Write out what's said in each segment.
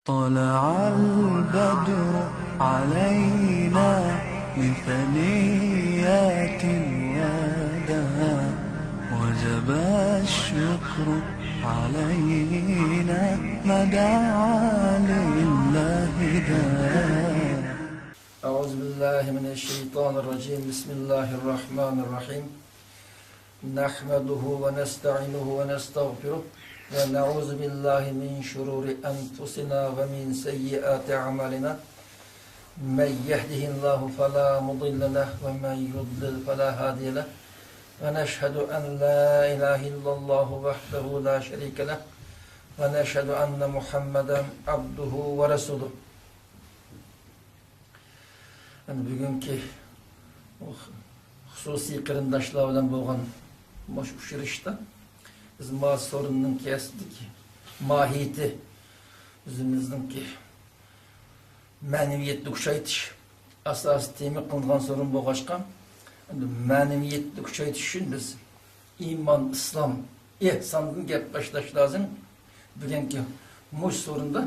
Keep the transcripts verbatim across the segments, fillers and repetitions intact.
طلع البدر علينا من ثنيات الوداع، وجب الشكر علينا ما دعا لله داع. أعوذ بالله من الشيطان الرجيم. بسم الله الرحمن الرحيم. نحمده ونستعينه ونستغفره، ونعوذ بالله من شرور أنفسنا ومن سيئات أعمالنا. من يهده الله فلا مضل له، ومن يضلل فلا هادي له. ونشهد أن لا إله إلا الله وحده لا شريك له، ونشهد أن محمدا عبده ورسوله. ئەمدى بۈگۈنكى خۇسۇسىي قېرىنداشلار بىلەن بولغان مۇشۇ ئۇچرىشىشتا بىز ما سورۇننىڭكى ئەسلىدىكى ماھىيىتى، ئۆزىمىزنىڭكى مەنىۋىيەتنى كۈچەيتىش ئاساسىي تېما قىلىنغان سورۇن بولغاچقا، ئەمدى مەنىۋىيەتنى كۈچەيتىش ئۈچۈن بىز ئىمان، ئىسلام، ئېھساندىن گەپ باشلاش لازىم. بۈگۈنكى مۇشۇ سورۇندا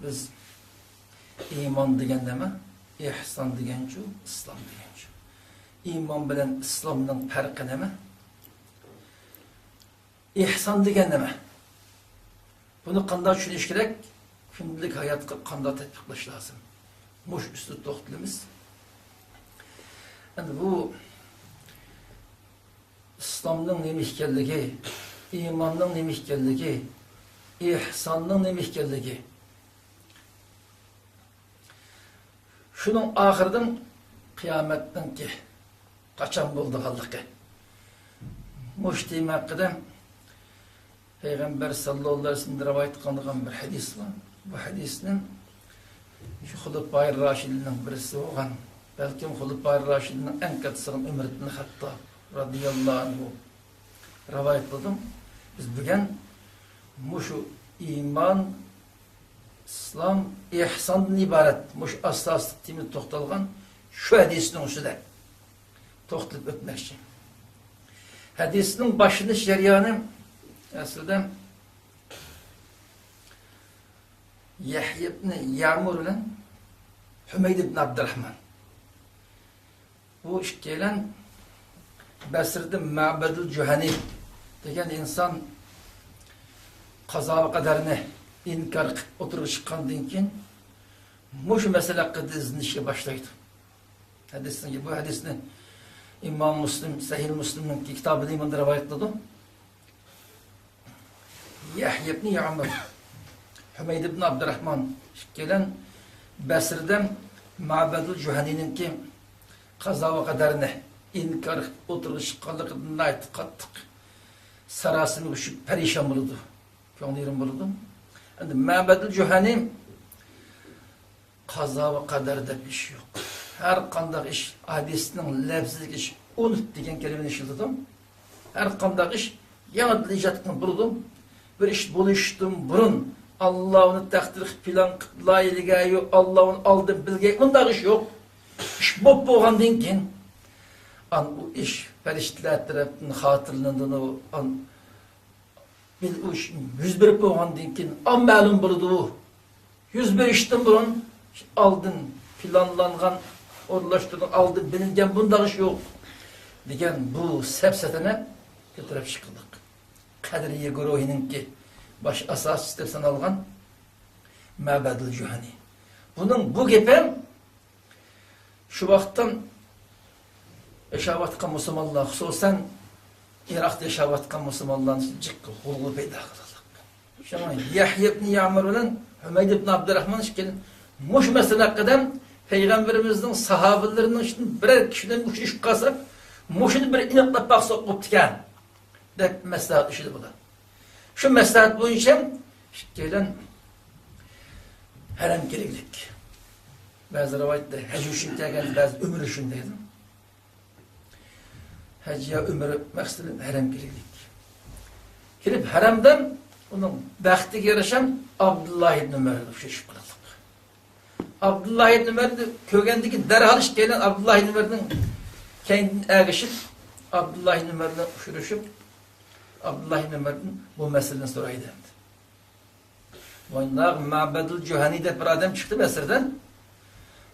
بىز ئىمان دېگەن نېمە؟ ئېھسان دېگەنچۇ؟ ئىسلام دېگەنچۇ؟ ئىمان بىلەن ئىسلامنىڭ پەرقى نېمە؟ ئېھسان دېگەن نېمە؟ بۇنى قانداق چۈشىنىش كېرەك؟ كۈندىلىك ھاياتقا قانداق تەتبىق قىلىش لازىم؟ مۇشۇ ئۈستىدە توختىلىمىز. ئەمدى بۇ ئىسلامنىڭ نېمە ئىكەنلىكى، ئىماننىڭ نېمە ئىكەنلىكى، ئېھساننىڭ نېمە ئىكەنلىكى، شۇنىڭ ئاخىرىدىن قىيامەتنىڭكى قاچان بولىدىغانلىقى. مۇشۇ تېما ھەققىدە پەيغەمبەر ساللاللاھۇ ئەلەيھى ۋەسەللەم رىۋايەت قىلىنغان بىر ھەدىس بار. بۇ ھەدىسنى شۇ خۇلەپائىر راشىدىننىڭ بىرسى بولغان، بەلكىم خۇلەپائىر راشىدىننىڭ ئەڭ كاتتىسى بولغان ئۆمەر ئىبن خەتتاب رازىياللاھۇ ئەنھۇ رىۋايەت قىلدى. بىز بۈگۈن مۇشۇ ئىمان، ئىسلام، ئېھساندىن ئىبارەت مۇشۇ ئاساسلىق تېمىدا توختالغان شۇ ھەدىسنىڭ ئۈستىدە توختىلىپ ئۆتمەكچى. ھەدىسنىڭ باشلىنىش جەريانى ئەسلىدە يەھيا ئىبنى يەمۇر بىلەن ھۈمەيد ئىبنى ئابدۇراھمان. بۇ ئىككىيلەن بەسرىدە مەبەدۇل جۇھەنى دېگەن ئىنسان قازا ۋە قەدەرنى ئىنكار قىلىپ ئوتتۇرىغا چىققاندىن كېيىن، مۇشۇ مەسىلە ھەققىدە ئىزدىنىشكە باشلايدۇ. ھەدىسنىڭ، بۇ ھەدىسنى ئىمام مۇسلىم، سەھىھ مۇسلىمنىڭ كىتابىدا مۇنداق رىۋايەت قىلىدۇ. يەھيا ئىبنى يەمۇر، ھۈمەيد ئىبنى ئابدۇراھمان ئىككىيلەن بەسرىدە مەبەدۇل جۇھەنىنىڭكى قازا ۋە قەدەرنى ئىنكار قىلىپ ئوتتۇرىغا چىققانلىقىدىن ناھايىتى قاتتىق ساراسىمىگە چۈشۈپ پەرىشان بولىدۇ. كۆڭلى يېرىم بولىدۇ. ئەمدى مەبەدۇل جۇھەنى قازا ۋە قەدەر دەپ ئىش يوق. ھەر قانداق ئىش، ھەدىسنىڭ لەپزىدىكى ئىش، ئۇنۇت دېگەن كەلىمىنى ئىشلىتىدۇ. ھەر قانداق ئىش يېڭىدىن ئىجاد قىلىنىپ بولىدۇ. بىر ئىش بولۇشتىن بۇرۇن، ئاللا ئۇنى تەقدىر قىلىپ پىلان قىلىپ لايىھىلىگەيۇ، ئاللا ئۇنى ئالدىن بىلگەي، ئۇنداق ئىش يوق. ئىش بولۇپ بولغاندىن كېيىن، ئان ئۇ ئىش پەرىشتىلەر تەرەپتىن خاتىرىلىنىدۇ، ئان بىل-، ئۇ ئىش يۈز بېرىپ بولغاندىن كېيىن ئان مەلۇم بولىدۇ. يۈز بېرىشتىن بۇرۇن ئالدىن پىلانلانغان، ئورۇنلاشتۇرۇلغان، ئالدىن بىلىنگەن بۇنداق ئىش يوق، دېگەن بۇ سەپسەتىنى كۆتۈرۈپ چىقىردۇق. قەدرىيە گۇرۇھىنىڭكى باش ئاساسچىسى دەپ سانالغان مەبەدۇل جۇھەنى. بۇنىڭ بۇ گېپى شۇ ۋاقىتتا ياشاۋاتقان مۇسۇلمانلار، خۇسۇسەن ئىراقتا ياشاۋاتقان مۇسۇلمانلارنى جىق غۇلغۇلا پەيدا قىلدى. شۇڭا يەھيا ئىبنى يەمۇر بىلەن ھۈمەيد ئىبنى ئابدۇراھمان ئىككىلەن مۇشۇ مەسىلە ھەققىدە پەيغەمبىرىمىزنىڭ ساھابىلىرىنىڭ ئىچىدىن بىرەر كىشى بىلەن ئۇچرىشىپ قالساق، مۇشۇنى بىر ئېنىقلاپ باقساق بوپتىكەن، دەپ مەسلىھەت ئىشىدە بۇلار. شۇ مەسلىھەت بويىچە ئىككىيلەن ھەرەمگە كېلىگلىك. بەزى رىۋايەتتە ھەج ئۈچۈن كەلگەن، بەزى ئۆمرە ئۈچۈن دەيدۇ. ھەج يا ئۆمرە مەقسىتى بىلەن ھەرەمگە كېلىگلىك. كېلىپ ھەرەمدە ئۇنىڭ بەختىگە يارىشا ئابدۇللا ئىبن ئۆمەر بىلەن ئۇچرىشىپ قالىدۇ. ئابدۇللا ئىبن ئۆمەرنى كۆرگەندىن كېيىن دەرھال ئىككىيلەن ئابدۇللا ئىبن ئۆمەرنىڭ كەينىدىن ئەگىشىپ، ئابدۇللا ئىبن ئۆمەر بىلەن ئۇچرىشىپ، ئابدۇللا ئىبن ئۆمەردىن بۇ مەسىلىنى سورايدۇ ئەمدى. مۇنداق مەبەدۇل جۇھەنى دەپ بىر ئادەم چىقتى مەسىردىن.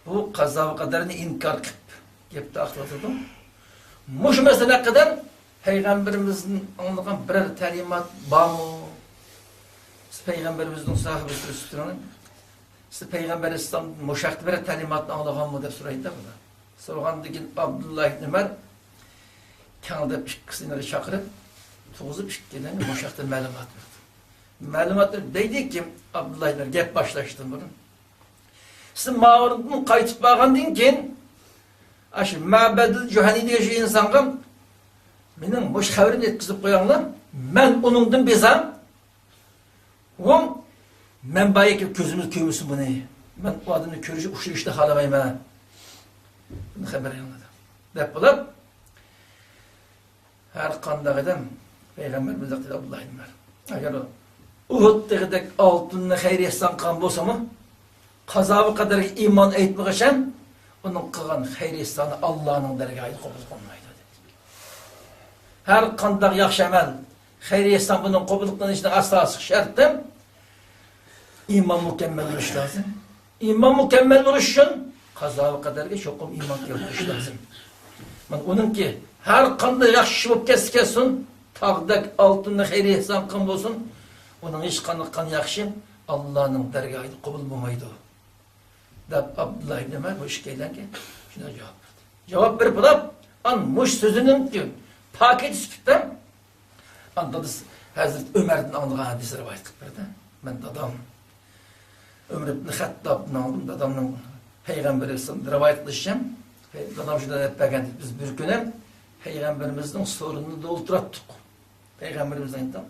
بۇ قازا ۋە قەدەرنى ئىنكار قىلىپ، گەپتە ئاقلىتىدۇ. مۇشۇ مەسىلە ھەققىدە پەيغەمبىرىمىزدىن ئاڭلىغان بىرەر تەلىمات بارمۇ؟ سىز پەيغەمبىرىمىزنىڭ ساھابىسى، سىز پەيغەمبەر ئەلەيھىسسالام مۇشۇ ھەقتە بىرەر تەلىماتنى ئاڭلىغانمۇ دەپ سورايدۇ بۇلار. سورىغاندىن كېيىن ئابدۇللا ئىبن ئۆمەر كەڭ دەپ ئىككىسىنى چاقىرىپ، تۇرغۇزۇپ ئىككىلەنگە مۇشۇ ھەقتە مەلۇمات بەردى. مەلۇمات بېرىپ دەيدىكى، ئابدۇللا ئىبن ئۆمەر گەپ باشلاشتىن بۇرۇن، سىز ماۋۇدىن قايتىپ بارغاندىن كېيىن، ئاشۇ مەبەدۇل جۇھەنى دېگەن شۇ ئىنسانغا مېنىڭ مۇشۇ خەۋىرىمنى يەتكۈزۈپ قويۇڭلار، مەن ئۇنىڭدىن بىزار. ئۇ مەن بايىكى كۆزىمىز كۆرمىسۇن بۇنى. مەن ئۇ ئادەمنى كۆرۈشنى، ئۇچرىشىشنى خالىمايمەن. بۇنى خەۋەر ئاڭلىدى. دەپ بولۇپ، ھەر قانداق ئادەم پەيغەمبەرىمىز ھەققىدە ئابدۇللا ئىبن ئۆمەر. ئەگەر ئۇھۇد تېغىدەك ئالتۇننى خەير ئېھسان قىلغان بولسىمۇ، قازا ۋە قەدەرگە ئىمان ئېيتمىغاچ ئۇنىڭ قىلغان خەير ئېھسانى ئاللانىڭ دەرگاھىدا قوبۇل قىلىنمايدۇ، دېدى. ھەر قانداق ياخشى ئەمەل، خەير ئېھسان بۇنىڭ قوبۇل قىلىنىشىنىڭ ئاساسىي شەرتى ئىمان مۇكەممەل بولۇشى لازىم. ئىمان مۇكەممەل بولۇش ئۈچۈن قازا ۋە قەدەرگە چوقۇم ئىمان كەلتۈرۈش لازىم. مانا ئۇنىڭكى ھەر قانداق ياخشى ئىش بولۇپ كەتسە كەتسۇن، تاغدەك ئالتۇننى خەير ئېھسان قىلغان بولسۇن، ئۇنىڭ ھېچقانداق قان ياخشى ئاللانىڭ دەرگاھىدا قوبۇل بولمايدۇ، دەپ ئابدۇللا ئىبن ئۆمەر بۇ ئىككىيلەنگە شۇنداق جاۋاب بەردى. جاۋاب بېرىپ بولۇپ، ئان مۇشۇ سۆزىنىڭ پاكىتى سۈپىتىدە ئان دادىسى ھەزرىتى ئۆمەردىن ئاڭلىغان ھەدىسنى رىۋايەت قىلىپ بەردى. مەن دادام ئۆمەر ئىبن خەتتابتىن ئاڭلىدىم، دادامنىڭ پەيغەمبەر ئەلەيھىسسالامدىن رىۋايەت قىلىشىچە، دادام شۇنداق دەپ بەرگەن، بىز بىر كۈنى پەيغەمبىرىمىزنىڭ سورۇنىدا ئولتۇراتتۇق. پەيغەمبىرىمىزنىڭ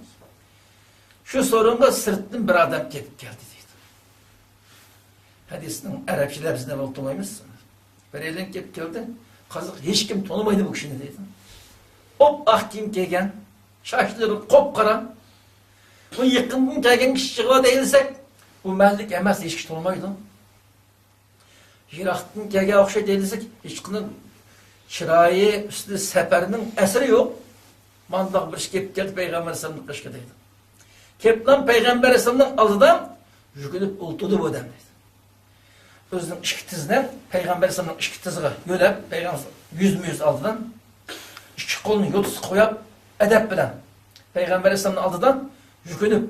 شۇ سورۇنغا سىرتتىن بىر ئادەم كېلىپ كەلدى دەيدۇ. ھەدىسنىڭ ئەرەبچە لەپزىنى بولۇپ تونۇيمىز. بىرەيلەن كېلىپ كەلدى. قازاق ھېچكىم تونۇمايدۇ بۇ كىشىنى دەيدۇ. ئوپئاق كىيىم كىيگەن، چاچلىرى قوپقارا. بۇ يېقىندىن كەلگەن كىشى چىقىۋاتىدۇ دېسەك، بۇ مەھەللىدىكى ھەممىسى ھېچكىم تونۇمايدۇ. يىراقتىن كەلگەن ئوخشايدۇ دېسەك، ھېچقانداق چىرايى ئۈستىدە سەپەرنىڭ ئەسىرى يوق. مانداق بىر ئىش كېلىپ كەلدى پەيغەمبەر ئەلەيھىسسالامنىڭ قېشىغا دەيدۇ. كېلىپلا پەيغەمبەر ئەلەيھىسسالامنىڭ ئالدىدا يۈكۈنۈپ ئولتۇردى بۇ ئادەم دەيدۇ. ئۆزىنىڭ ئىككى تىزىنى پەيغەمبەر ئەلەيھىسسالامنىڭ ئىككى تىزىغا يۆلەپ، پەيغەمبەر يۈزمۇ يۈز ئالدىدا ئىككى قولىنى يوتىسىغا قويۇپ، ئەدەپ بىلەن پەيغەمبەر ئەلەيھىسسالامنىڭ ئالدىدا يۈكۈنۈپ،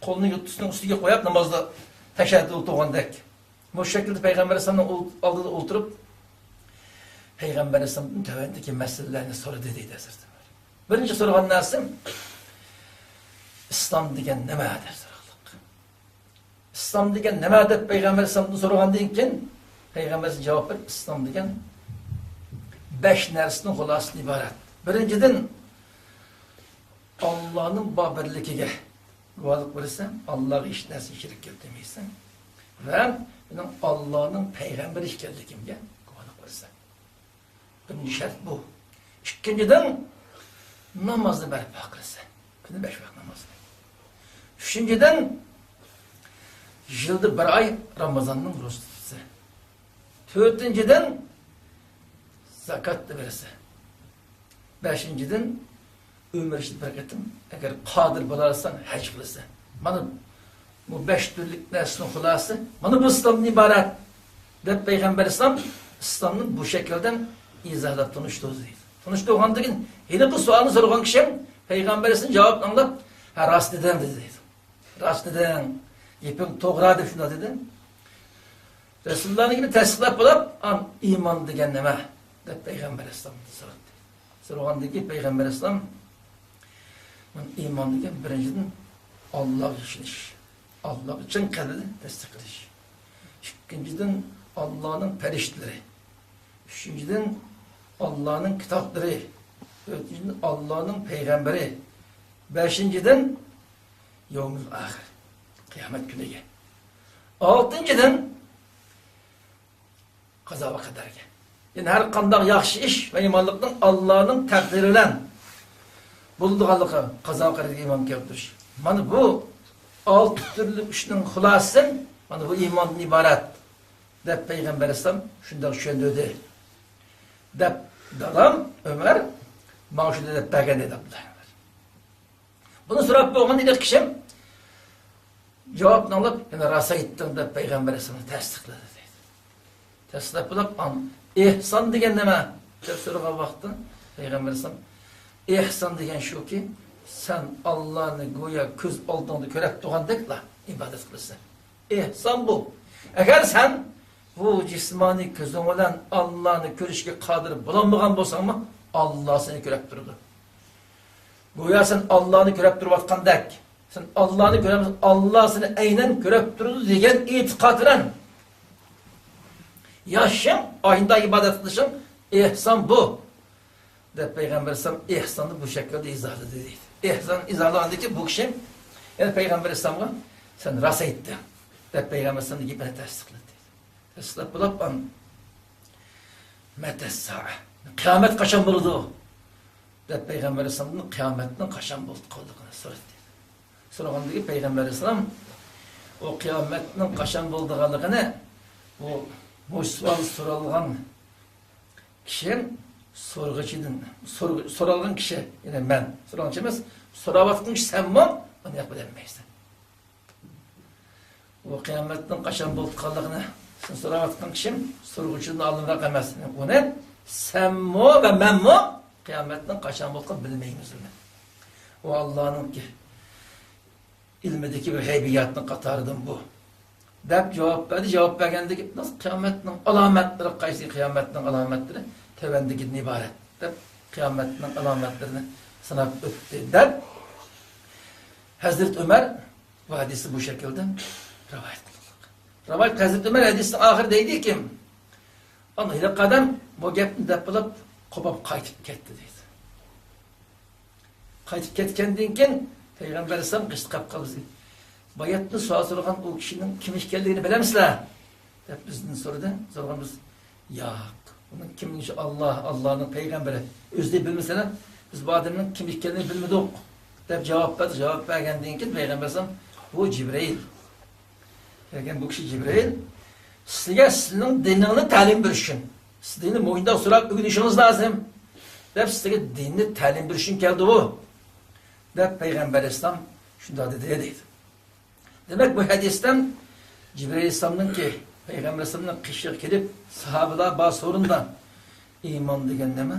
قولىنى يوتىسىنىڭ ئۈستىگە قويۇپ، نامازدا تەشەھھۇدتا ئولتۇرغاندەك. مۇشۇ شەكىلدە پەيغەمبەر ئەلەيھىسسالامنىڭ ئول-، ئالدىدا ئولتۇرۇپ، پەيغەمبەر ئەلەيھىسسالامدىن تۆۋەندىكى مەسىلىلەرنى سورىدى دەيدۇ ھەزرىتى ئۆمەر. بىرىنچى سورىغان نەرسىم، ئىسلام دېگەن نېمە دەپ سورىغانلىق. ئىسلام دېگەن نېمە دەپ پەيغەمبەر ئەلەيھىسسالامدىن سورىغاندىن كېيىن، پەيغەمبەر ئەلەيھىسسالام جاۋاب بېرىپ، ئىسلام دېگەن بەش نەرسىنىڭ خۇلاسىسىدىن ئىبارەت. بىرىنچىدىن، ئاللانىڭ بار بىرلىكىگە گۇۋاھلىق بېرىسەن، ئاللاغا ھېچ نەرسىنى شېرىك كەلتۈرمەيسەن ۋە مېنىڭ ئاللانىڭ پەيغەمبىرى ئىكەنلىكىمگە گۇۋاھلىق بېرىسەن. بىرىنچى شەرت بۇ. ئىككىنچىدىن، نامازنى بەرپا قىلىسەن. كۈندە بەش ۋاق نامازنى. ئۈچىنچىدىن، يىلدا بىر ئاي رامىزاننىڭ روزىسى تۇتىسەن. تۆتىنچىدىن، زاكاتنى بېرىسەن. بەشىنچىدىن، ئۆمۈر ئىچىدە بىر قېتىم، ئەگەر قادىر بولالىساڭ، ھەج قىلىسەن. مانا بۇ بەش تۈرلۈك نەرسىنىڭ خۇلاسىسى، مانا بۇ ئىسلامدىن ئىبارەت، دەپ پەيغەمبەر ئەلەيھىسسالام ئىسلامنى بۇ شەكىلدە ئىزاھلاپ تونۇشتۇردى دەيدۇ. تونۇشتۇرغاندىن كېيىن، ھېلىقى سوئالنى سورىغان كىشى پەيغەمبەر ئەلەيھىسسالام جاۋابىنى ئاڭلاپ، ھە، راست دېدىڭ دېدى دەيدۇ. راست دېدىڭ، گېپىڭ توغرا دەپ شۇنداق دېدى. رەسۇلۇللانىڭكىنى تەستىقلاپ بولۇپ، ئان ئىمان دېگەن نېمە؟ دەپ پەيغەمبەر ئەلەيھىسسالامدىن سورىدى. سورىغاندىن كېيىن پەيغەمبەر ئەلەيھىسسالام، مانا ئىمان دېگەن بىرىنچىدىن ئاللاغا ئىشىنىش، ئاللاغا چىن قەلبىدىن تەستىق قىلىش. ئىككىنچىدىن ئاللانىڭ پەرىشتىلىرى، ئۈچىنچىدىن ئاللانىڭ كىتابلىرى، تۆتىنچىدىن ئاللانىڭ پەيغەمبىرى، بەشىنچىدىن يەۋمۇل ئاخىر، قىيامەت كۈنىگە. ئالتىنچىدىن، قازا ۋە قەدەرگە. يەنى ھەر قانداق ياخشى ئىش ۋە يامانلىقنىڭ ئاللانىڭ تەقدىرى بىلەن بولىدىغانلىقى، قازا ۋە قەدەرگە ئىمان كەلتۈرۈش. مانا بۇ ئالتە تۈرلۈك ئىشنىڭ خۇلاسىسى، مانا بۇ ئىماندىن ئىبارەت، دەپ پەيغەمبەر ئەلەيھىسسالام شۇنداق چۈشەندۈردى، دەپ دادام ئۆمەر ماڭا شۇنداق دەپ بەرگەن دەيدۇ ئابدۇللا ئۆمەر. بۇنى سوراپ بولغان ئىدى كىشىم، جاۋابنى ئاڭلاپ، يەنە راست ئېيتتىڭ دەپ پەيغەمبەر ئەلەيھىسسالام تەستىقلىدى دەيدۇ. تەستىقلاپ، ئېھسان دېگەن نېمە؟ دەپ سورىغان ۋاقىتتا پەيغەمبەر ئەلەيھىسسالام، ئېھسان دېگەن شۇكى، سەن ئاللانى گويا كۆز ئالدىڭدا كۆرۈپ تۇرغاندەكلا ئىبادەت قىلىسەن. ئېھسان بۇ. ئەگەر سەن بۇ جىسمانىي كۆزۈڭ بىلەن ئاللانى كۆرۈشكە قادىر بولالمىغان بولساڭمۇ، ئاللا سېنى كۆرۈپ تۇرىدۇ. گويا سەن ئاللانى كۆرۈپ تۇرۇۋاتقاندەك. سەن ئاللانى كۆرەمسەن، ئاللا سېنى ئەينەن كۆرۈپ تۇرىدۇ دېگەن ئېتىقاد بىلەن ياشىشىڭ، ئاشۇنداق ئىبادەت قىلىشىڭ ئېھسان بۇ. دەپ پەيغەمبەر ئەلەيھىسسالام ئېھساننى بۇ شەكىلدە ئىزاھلىدى دەيدۇ. ئېھسان ئىزاھلىغاندىن كېيىن بۇ كىشى يەنە پەيغەمبەر ئەلەيھىسسالامغا، سەن راست ئېيتتىڭ، دەپ پەيغەمبەر ئەلەيھىسسالامنىڭ گېپىنى تەستىقلىدى. تەستىقلاپ بولۇپ، ئان-، مەتەسسائە، قىيامەت قاچان بولىدۇ؟ دەپ پەيغەمبەر ئەلەيھىسسالامدىن قىيامەتنىڭ قاچان بولىدىغانلىقىنى سورىدى. سورىغاندىكىن پەيغەمبەر ئەلەيھىسسالام ئۇ قىيامەتنىڭ قاچان بولىدىغانلىقىنى، بۇ، بۇ سوئال سورالغان كىشى سورىغۇچىدىن، سور-، سورالغان كىشى، يەنى مەن، سورىغۇچى ئەمەس، سوراۋاتقان كىشى سەنمۇ ئۇنى بىلەلمەيسەن. ئۇ قىيامەتنىڭ قاچان بولىدىغانلىقىنى سەن سوراۋاتقان كىشىم سورىغۇچىدىن ئالدىنراق ئەمەس. ئۇنى سەنمۇ ۋە مەنمۇ قىيامەتنىڭ قاچان بولىدىغانلىقىنى بىلمەيمىز ئۇنى. ئۇ ئاللانىڭكى ئىلمىدىكى بىر غەيبىياتنىڭ قاتارىدىن بۇ. دەپ جاۋاب بەردى. جاۋاب بەرگەندىكىن، قىيامەتنىڭ ئالامەتلىرى قايسى؟ قىيامەتنىڭ ئالامەتلىرى تۆۋەندىكىدىن ئىبارەت، دەپ قىيامەتنىڭ ئالامەتلىرىنى ساناپ ئۆتتى، دەپ ھەزرىتى ئۆمەر بۇ ھەدىسنى بۇ شەكىلدە رىۋايەت قىلدى. رىۋايەت ھەزرىتى ئۆمەر ھەدىسنىڭ ئاخىرى دەيدىكى، ئانا ھېلىقى ئادەم بۇ گەپنى دەپ بولۇپ، قوپۇپ قايتىپ كەتتى دەيدۇ. قايتىپ كەتكەندىن كېيىن پەيغەمبەر ئەلەيھىسسالام غىشتىقاپ قالدى. باياتتىن سوئال سورىغان ئۇ كىشىنىڭ كىم ئىكەنلىكىنى بىلەمسىلەر؟ دەپ بىزدىن سورىدى. سورىغان بىز، ياق، ئۇنىڭ كىملىكى ئاللا، ئاللانىڭ پەيغەمبىرى. ئۆزى بىلمىسىلەر، بىز بۇ ئادەمنىڭ كىم ئىكەنلىكىنى بىلمىدۇق، دەپ جاۋاب بەردى. جاۋاب بەرگەندىن كېيىن پەيغەمبەر ئەلەيھىسسالام، بۇ جىبرىئىل. كەلگەن بۇ كىشى جىبرىئىل، سىزگە سىزنىڭ دىنىڭنى تەلىم بېرىش ئۈچۈن، سىز دىننى مۇشۇنداق سوراپ ئۆگىنىشىڭىز لازىم، دەپ سىزگە دىننى تەلىم بېرىش ئۈچۈن كەلدى ئۇ، دەپ پەيغەمبەر ئەلەيھىسسالام شۇنداق دېدى، دەيدۇ. دېمەك، بۇ ھەدىستىن جىبرىئىل ئەلەيھىسسالامنىڭكى پەيغەمبەر ئەلەيھىسسالامنىڭ قېشىغا كېلىپ، ساھابىلار بار سورۇندا، ئىمان دېگەن نېمە؟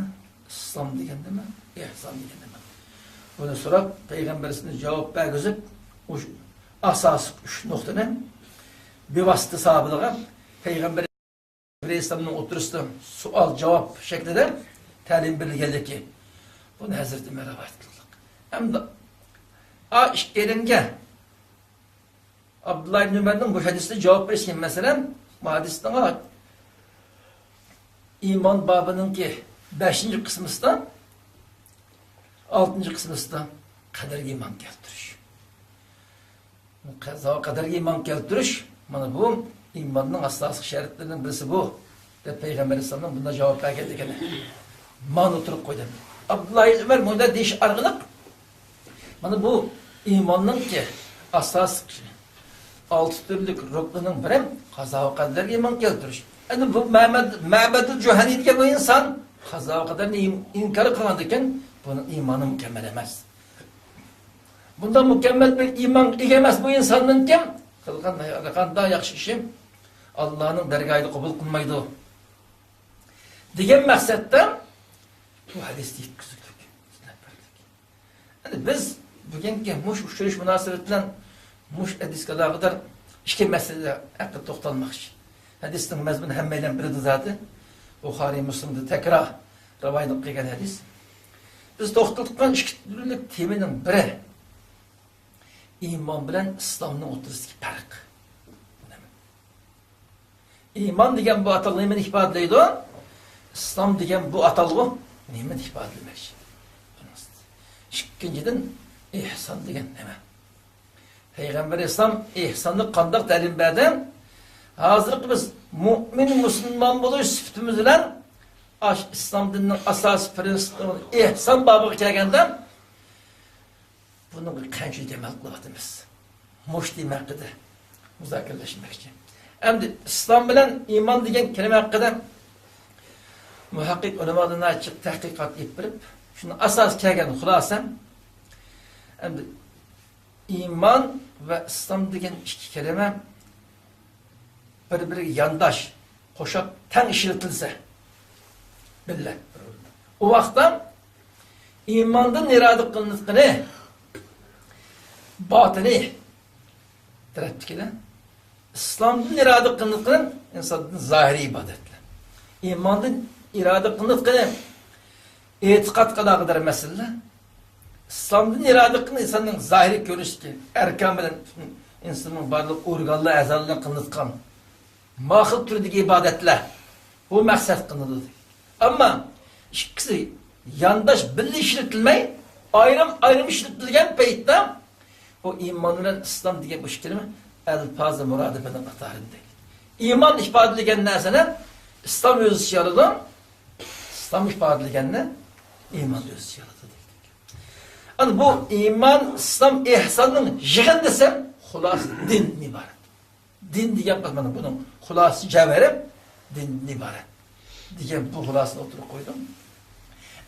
ئىسلام دېگەن نېمە؟ ئېھسان دېگەن نېمە؟ بۇنى سوراپ، پەيغەمبەر ئەلەيھىسسالام جاۋاب بەرگۈزۈپ، ئۇ ئاساسلىق ئۈچ نۇقتىنى بىۋاسىتە ساھابىلارغا پەيغەمبەر ئەلەيھىسسالامنىڭ ئوتتۇرىسىدا سوئال-جاۋاب شەكلىدە تەلىم بېرىلگەنلىكى، بۇنى ھەزرىتى ئۆمەر رىۋايەت قىلدى. ھەمدە ئا ئىككىيلەنگە ئابدۇللا ئىبن ئۆمەرنىڭ بۇ ھەدىسىگە جاۋاب بېرىشى، مەسىلەن، بۇ ھەدىسنىڭ ئىمان بابىنىڭكى بەشىنچى قىسمىسىدا، ئالتىنچى قىسمىسىدا قەدەرگە ئىمان كەلتۈرۈش. قەزا قەدەرگە ئىمان كەلتۈرۈش، مانا بۇ ئىماننىڭ ئاساسلىق شەرتلىرىنىڭ بىرسى بۇ، دەپ پەيغەمبەر ئەلەيھىسسالامنىڭ بۇنداق جاۋاب بەرگەنلىكىنى مانا ئوتتۇرىغا قويدى. ئابدۇللا ئىبن ئۆمەر مۇنداق دېيىش ئارقىلىق، مانا بۇ ئىماننىڭكى ئاساسلىق ئالتە تۈرلۈك رۇكنىنىڭ بىرى قازا ۋە قەدەرگە ئىمان كەلتۈرۈش. ئەمدى بۇ مەمەد-، مەبەدۇل جۇھەنى دېگەن بۇ ئىنسان قازا ۋە قەدەرنى ئىن-، ئىنكار قىلغاندىكىن، بۇنىڭ ئىمانى مۇكەممەل ئەمەس. بۇنداق مۇكەممەل بىر ئىمانغا ئىگە ئەمەس بۇ ئىنساندىن كىم قىلغان ھەر قانداق ياخشى ئىشى ئاللانىڭ دەرگاھىدا قوبۇل قىلمايدۇ دېگەن مەقسەتتە بۇ ھەدىسنى يەتكۈزدۇق، سۆزلەپ بەردۇق. ئەمدى بىز بۈگۈنكى مۇشۇ ئۇچرىشىش مۇناسىۋىتى بىلەن مۇشۇ ھەدىسكە ئالاقىدار ئىككى مەسىلە ھەققىدە توختالماقچى. ھەدىسنىڭ مەزمۇنى ھەممەيلەن بىلىدۇ زادى. بۇخارىي، مۇسلىمدا تەكرار رىۋايەت قىلغان ھەدىس. بىز توختىلىپ قالغان ئىككى تۈرلۈك تېمىنىڭ بىرى ئىمان بىلەن ئىسلامنىڭ ئوتتۇرىسىدىكى پەرق. ئىمان دېگەن بۇ ئاتالغۇ نېمىنى ئىپادىلەيدۇ؟ ئىسلام دېگەن بۇ ئاتالغۇ نېمىنى ئىپادىلىمەكچى؟ ئىككىنچىدىن، ئېھسان دېگەن نېمە؟ پەيغەمبەر ئەلەيھىسسالام ئېھساننى قانداق تەلىم بەردى؟ ھازىرقى بىز مۇئمىن مۇسۇلمان بولۇش سۈپىتىمىز بىلەن ئاش-، ئىسلام دىنىنىڭ ئاساسىي پىرىنسىپلىرى ئېھسان بابىغا كەلگەندە، بۇنىڭغا قانچىلىك ئەمەل قىلىۋاتىمىز؟ مۇشۇ تېما ھەققىدە مۇزاكىرىلەشمەكچى. ئەمدى ئىسلام بىلەن ئىمان دېگەن كەلىمە ھەققىدە مۇھەققىق ئۆلىمالار ناھايىتى جىق تەھقىقات ئېلىپ بېرىپ، شۇنىڭ ئاساسىغا كەلگەن خۇلاسەم، ئەمدى ئىمان ۋە ئىسلام دېگەن ئىككى كەلىمە بىر-بىرىگە يانداش، قوشاپ تەڭ ئىشلىتىلسە، بىللە، ئۇ ۋاقىتتا ئىماندىن ئىرادە قىلىنىدىغىنى باتىنىي تەرەپتىكىدە، ئىسلامدىن ئىرادە قىلىنىدىغىنى ئىنساندىن زاھىرىي ئىبادەتلەر. ئىماندىن ئىرادە قىلىنىدىغىنى ئېتىقادقا ئالاقىدار مەسىلىلەر. ئىسلامدىن ئىرادە قىلىنىدىغىنى ئىنساننىڭ زاھىرىي كۆرۈنۈشىدىكى ئەركان بىلەن پۈتۈن ئىنساننىڭ بارلىق ئورگانلار، ئەزالىرى بىلەن قىلىنىدىغان ما خىل تۈردىكى ئىبادەتلەر، بۇ مەقسەت قىلىنىدۇ. ئەمما ئىككىسى يانداش بىللە ئىشلىتىلمەي، ئايرىم-ئايرىم ئىشلىتىلگەن پەيتتە، بۇ ئىمان بىلەن ئىسلام دېگەن ئۇ ئىككى كەلىمە ئەلپازى مۇرادىپىنىڭ قاتارىدا. ئىمان ئىپادىلىگەن نەرسىنى ئىسلام ئۆز ئىچىگە ئالىدۇ، ئىسلام ئىپادىلىگەننى ئىمان ئۆز ئىچىگە ئالىدۇ دېدۇق. ئەنە بۇ ئىمان، ئىسلام، ئېھساننىڭ يىغىندىسى خۇلاسە دىندىن ئىبارەت. دىن دېگەن، مانا بۇنىڭ خۇلاسە جەۋھىرى دىندىن ئىبارەت دېگەن بۇ خۇلاسىنى ئوتتۇرىغا قويدۇم.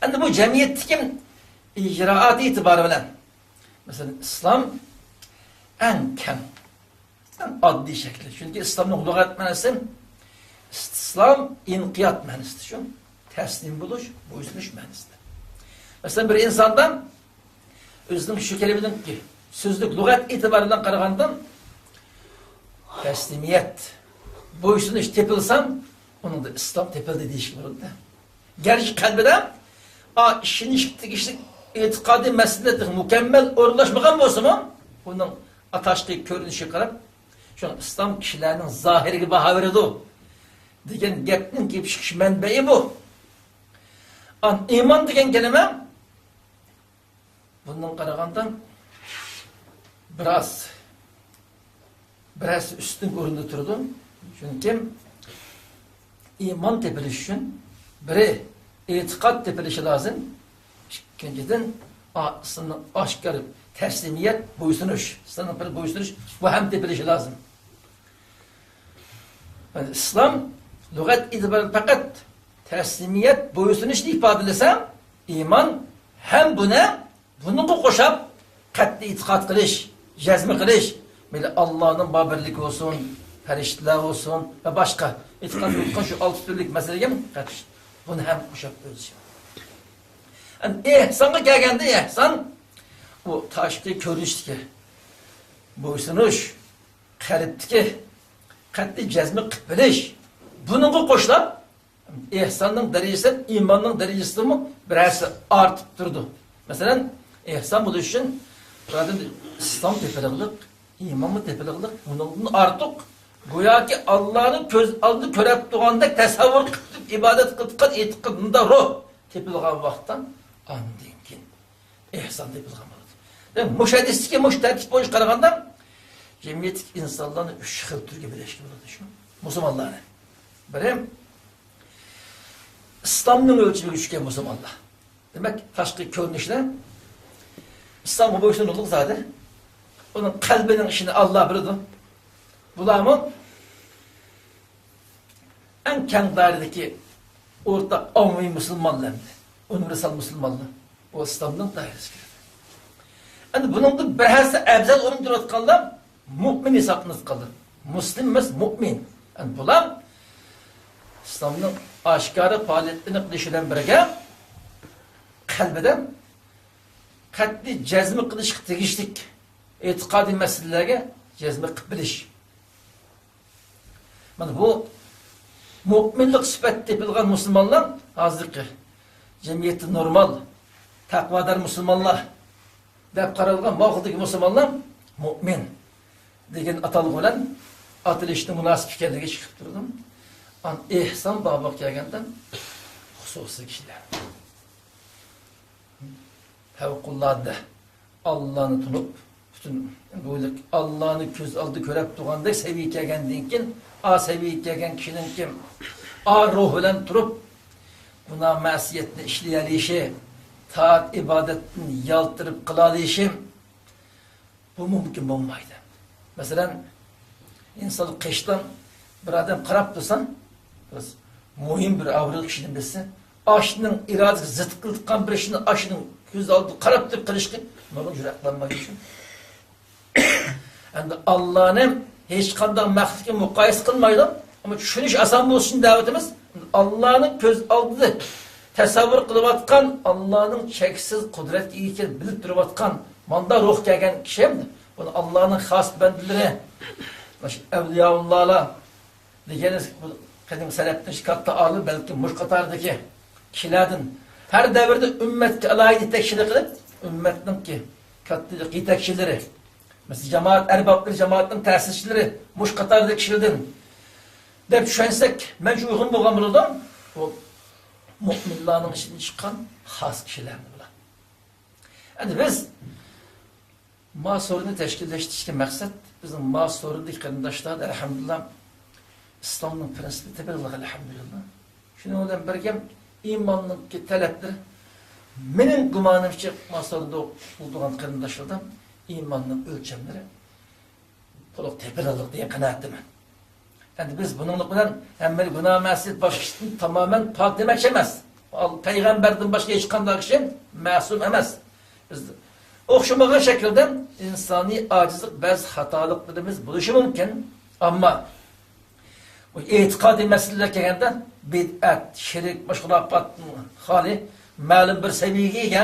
ئەمدى بۇ جەمئىيەتتىكى ئىجرائات ئېتىبارى بىلەن، مەسىلەن، ئىسلام ئەڭ كەڭ، ئەڭ ئاددىي شەكلى. چۈنكى ئىسلامنىڭ لۇغەت مەنىسى ئىستىسلام، ئىنقىياد مەنىسىدە شۇ. تەسلىم بولۇش، بويسۇنۇش مەنىسىدە. مەسىلەن، بىر ئىنساندا ئۆزىنىڭ شۇ كەلىمىنىڭكى سۆزلۈك لۇغەت ئېتىبارى بىلەن قارىغاندا، تەسلىمىيەت، بويسۇنۇش تېپىلسا، ئۇنىڭدا ئىسلام تېپىلدى دېيىشكە بولىدۇ. گەرچە قەلبىدە، ئا، ئىشىنىشكە تېگىشلىك ئېتىقادىي مەسىلىلەر مۇكەممەل ئورۇنلاشمىغان بولسىمۇ، ئۇنىڭ تاشقى كۆرۈنۈشىگە قاراپ، شۇڭا ئىسلام كىشىلەرنىڭ زاھىرىگە باھا بېرىدۇ دېگەن گەپنىڭ كېلىپ چىقىش مەنبەيى بۇ. ئان-، ئىمان دېگەن كەلىمە بۇندىن قارىغاندا بىراز، بىراز ئۈستۈنكى ئورۇندا تۇرىدۇ. چۈنكى ئىمان تېپىلىش ئۈچۈن بىرى ئېتىقاد تېپىلىشى لازىم. ئىككىنچىدىن، ئا-، ئىسلامنىڭ ئاشكارا تەسلىمىيەت، بويسۇنۇش، ئىسلامنىڭ بىر بويسۇنۇش، بۇ ھەم تېپىلىشى لازىم. يەنى ئىسلام لۇغەت ئېتىبارى پەقەت تەسلىمىيەت، بويسۇنۇشنى ئىپادىلىسە، ئىمان ھەم بۇنى، بۇنىڭغا قوشاپ قەتئىي ئېتىقاد قىلىش، جەزم قىلىش، مەيلى ئاللانىڭ بار بىرلىكى بولسۇن، پەرىشتىلەر بولسۇن ۋە باشقا ئېتىقاد قىلىدىغان شۇ ئالتە تۈرلۈك مەسىلىگە قەتئىي بۇنى ھەم قوشاپ ئۆز ئىچىگە. ئەمدى ئېھسانغا كەلگەندە، ئېھسان ئۇ تاشقى كۆرۈنۈشتىكى بويسۇنۇش، قەلبتىكى قەتئىي جەزمى قىلىپ بىلىش. بۇنىڭغا قوشۇلۇپ، ئېھساننىڭ دەرىجىسى ئىماننىڭ دەرىجىسىدىنمۇ بىر ھەسسە ئارتىپ تۇرىدۇ. مەسىلەن، ئېھسان بولۇش ئۈچۈن بۇ ئادەم ئىسلام تېپىلىقلىق، ئىمانمۇ تېپىلىقلىق، بۇنىڭدىن ئارتۇق، گوياكى ئاللانى كۆز ئالدىدا كۆرۈپ تۇرغاندەك تەسەۋۋۇر قىلىپ ئىبادەت قىلىدىغان ئېتىقاد، بۇنداق روھ تېپىلغان ۋاقىتتا، ئاندىن كېيىن ئېھسان دەپ بولغان بولىدۇ. دېمەك، مۇشۇ ھەدىستىكى مۇشۇ تەرتىپ بويىچە قارىغاندا، جەمئىيەتتىكى ئىنسانلارنى ئۈچ خىل تۈرگە بۆلۈشكە بولىدۇ، شۇ مۇسۇلمانلارنى. بىرى، ئىسلامنىڭ ئۆلچىمىگە چۈشكەن مۇسۇلمانلار. دېمەك، تاشقى كۆرۈنۈشلەر ئىسلامغا بويسۇنۇقلۇق زادى. ئۇنىڭ قەلبىنىڭ ئىشىنى ئاللا بىلىدۇ. بۇلارمۇ ئەڭ كەڭ دائىرىدىكى ئورتاق ئاممىۋى مۇسۇلمانلار، ئۇنىۋېرسال مۇسۇلمانلار، بۇ ئىسلامنىڭ دائىرىسىگە كىرىدۇ. ئەمدى بۇنىڭدىن بىر ھەسسە ئەۋزەل ئورۇندا تۇرۇۋاتقانلار مۇئمىن ھېسابلىنىۋاتقانلار. مۇسلىم ئەمەس، مۇئمىن. ئەمدى بۇلار ئىسلامنىڭ ئاشكارا پائالىيەتلىرىنى قىلىش بىلەن بىرگە، قەلبىدە قەتئىي جەزم قىلىشقا تېگىشلىك ئېتىقادىي مەسىلىلەرگە جەزم قىلىپ بىلىش. مانا بۇ مۇئمىنلىق سۈپەتتە تېپىلغان مۇسۇلمانلار، ھازىرقى جەمئىيەتتە نورمال، تەقۋادار مۇسۇلمانلار دەپ قارالغان ماۋۇ خىلدىكى مۇسۇلمانلار مۇئمىن دېگەن ئاتالغۇ بىلەن ئاتىلىشنىڭ مۇناسىپ ئىكەنلىكى چىقىپ تۇرىدۇ. ئان ئېھسان بابىغا كەلگەندە، خۇسۇسىي كىشىلەر، پەۋقۇلئاددە ئاللانى تونۇپ، پۈتۈن بۇ ئاللانى كۆز ئالدىدا كۆرۈپ تۇرغاندەك سەۋىيەگە كەلگەندىن كېيىن، ئا سەۋىيەگە كەلگەن كىشىنىڭكى ئا روھ بىلەن تۇرۇپ، گۇناھ مەسىيەتنى ئىشلىيەلىشى، تائەت ئىبادەتتىن يالتىرىپ قىلالىشى، بۇ مۇمكىن بولمايدۇ. مەسىلەن، ئىنسان قېشىدىن بىر ئادەم قاراپ تۇرسا، بىز مۇھىم بىر ئاۋارە كىشىنى بىلسە، ئاشۇنىڭ ئىرادىسىگە زىت قىلىدىغان بىر ئىشنى ئاشۇنىڭ كۆز ئالدىدا قاراپ تۇرۇپ قىلىشقا نۇرغۇن جۈرئەت قىلالمايدۇ. ئەمدى ئاللانى ھېچقانداق مەخلۇققا مۇقايسە قىلمايدۇ. ئەمما چۈشىنىش ئاسان بولسۇن ئۈچۈن دەۋىتىمىز. ئاللانىڭ كۆز ئالدىدا تەسەۋۋۇر قىلىۋاتقان ئاللانىڭ چەكسىز قۇدرەتكە ئىگە ئىكەنلىكىنى بىلىپ تۇرۇۋاتقان، ماندا روھ كەلگەن كىشى، بۇنى ئاللانىڭ خاس بەندىلىرى، ئەۋلىياۋۇللالار، دېگەن قەدىم سەلەپتىن كاتتا ئالىم، بەلكى مۇشۇ قاتاردىكى كىشىلەردىن، ھەر دەۋردە ئۈممەتكە ئالاھىدە يېتەكچىلىك قىلىپ، ئۈممەتنىڭكى كاتتا يېتەكچىلىرى، مەسىلەن، جامائەت ئەربابلىرى، جامائەتنىڭ تەسىسچىلىرى مۇشۇ قاتاردىكى كىشىلەردىن دەپ چۈشەنسەك، مەنچە ئۇيغۇن بولغان بولىدۇ. بۇ مۆمىنلارنىڭ ئىچىدىن چىققان خاس كىشىلەردىن بۇلار. ئەمدى بىز ما سورۇننى تەشكىللەشتۈرۈشتىكى مەقسەت، بىزنىڭ ما سورۇندىكى قېرىنداشلار، ئەلھەمدۇلىللا، ئىسلامنىڭ پىرىنسىپى تېپىلغان، ئەلھەمدۇلىللا. شۇنىڭ بىلەن بىرگە ئىماننىڭكى تەلەپلىرى، مېنىڭ گۇمانىمچە، ما سورۇندا ئولتۇرغان قېرىنداشلاردا ئىماننىڭ ئۆلچەملىرى تولۇق تېپىلغانلىق دېگەن قانائەتتىمەن. ئەمدى بىز بۇنىڭلىق بىلەن ھەممىنى گۇناھ مەسىيەت باشقىسىدىن تامامەن پاك دېمەكچى ئەمەس. پەيغەمبەردىن باشقا ھېچقانداق كىشى مەسۇم ئەمەس. بىز ئوخشىمىغان شەكىلدە ئىنسانىي ئاجىزلىق، بەزى خاتالىقلىرىمىز بولۇشى مۇمكىن. ئەمما بۇ ئېتىقادىي مەسىلىلەر كەلگەندە، بىدئەت، شىرك، مۇشۇ خۇراپاتتىن خالىي، مەلۇم بىر سەۋىيەگە ئىگە.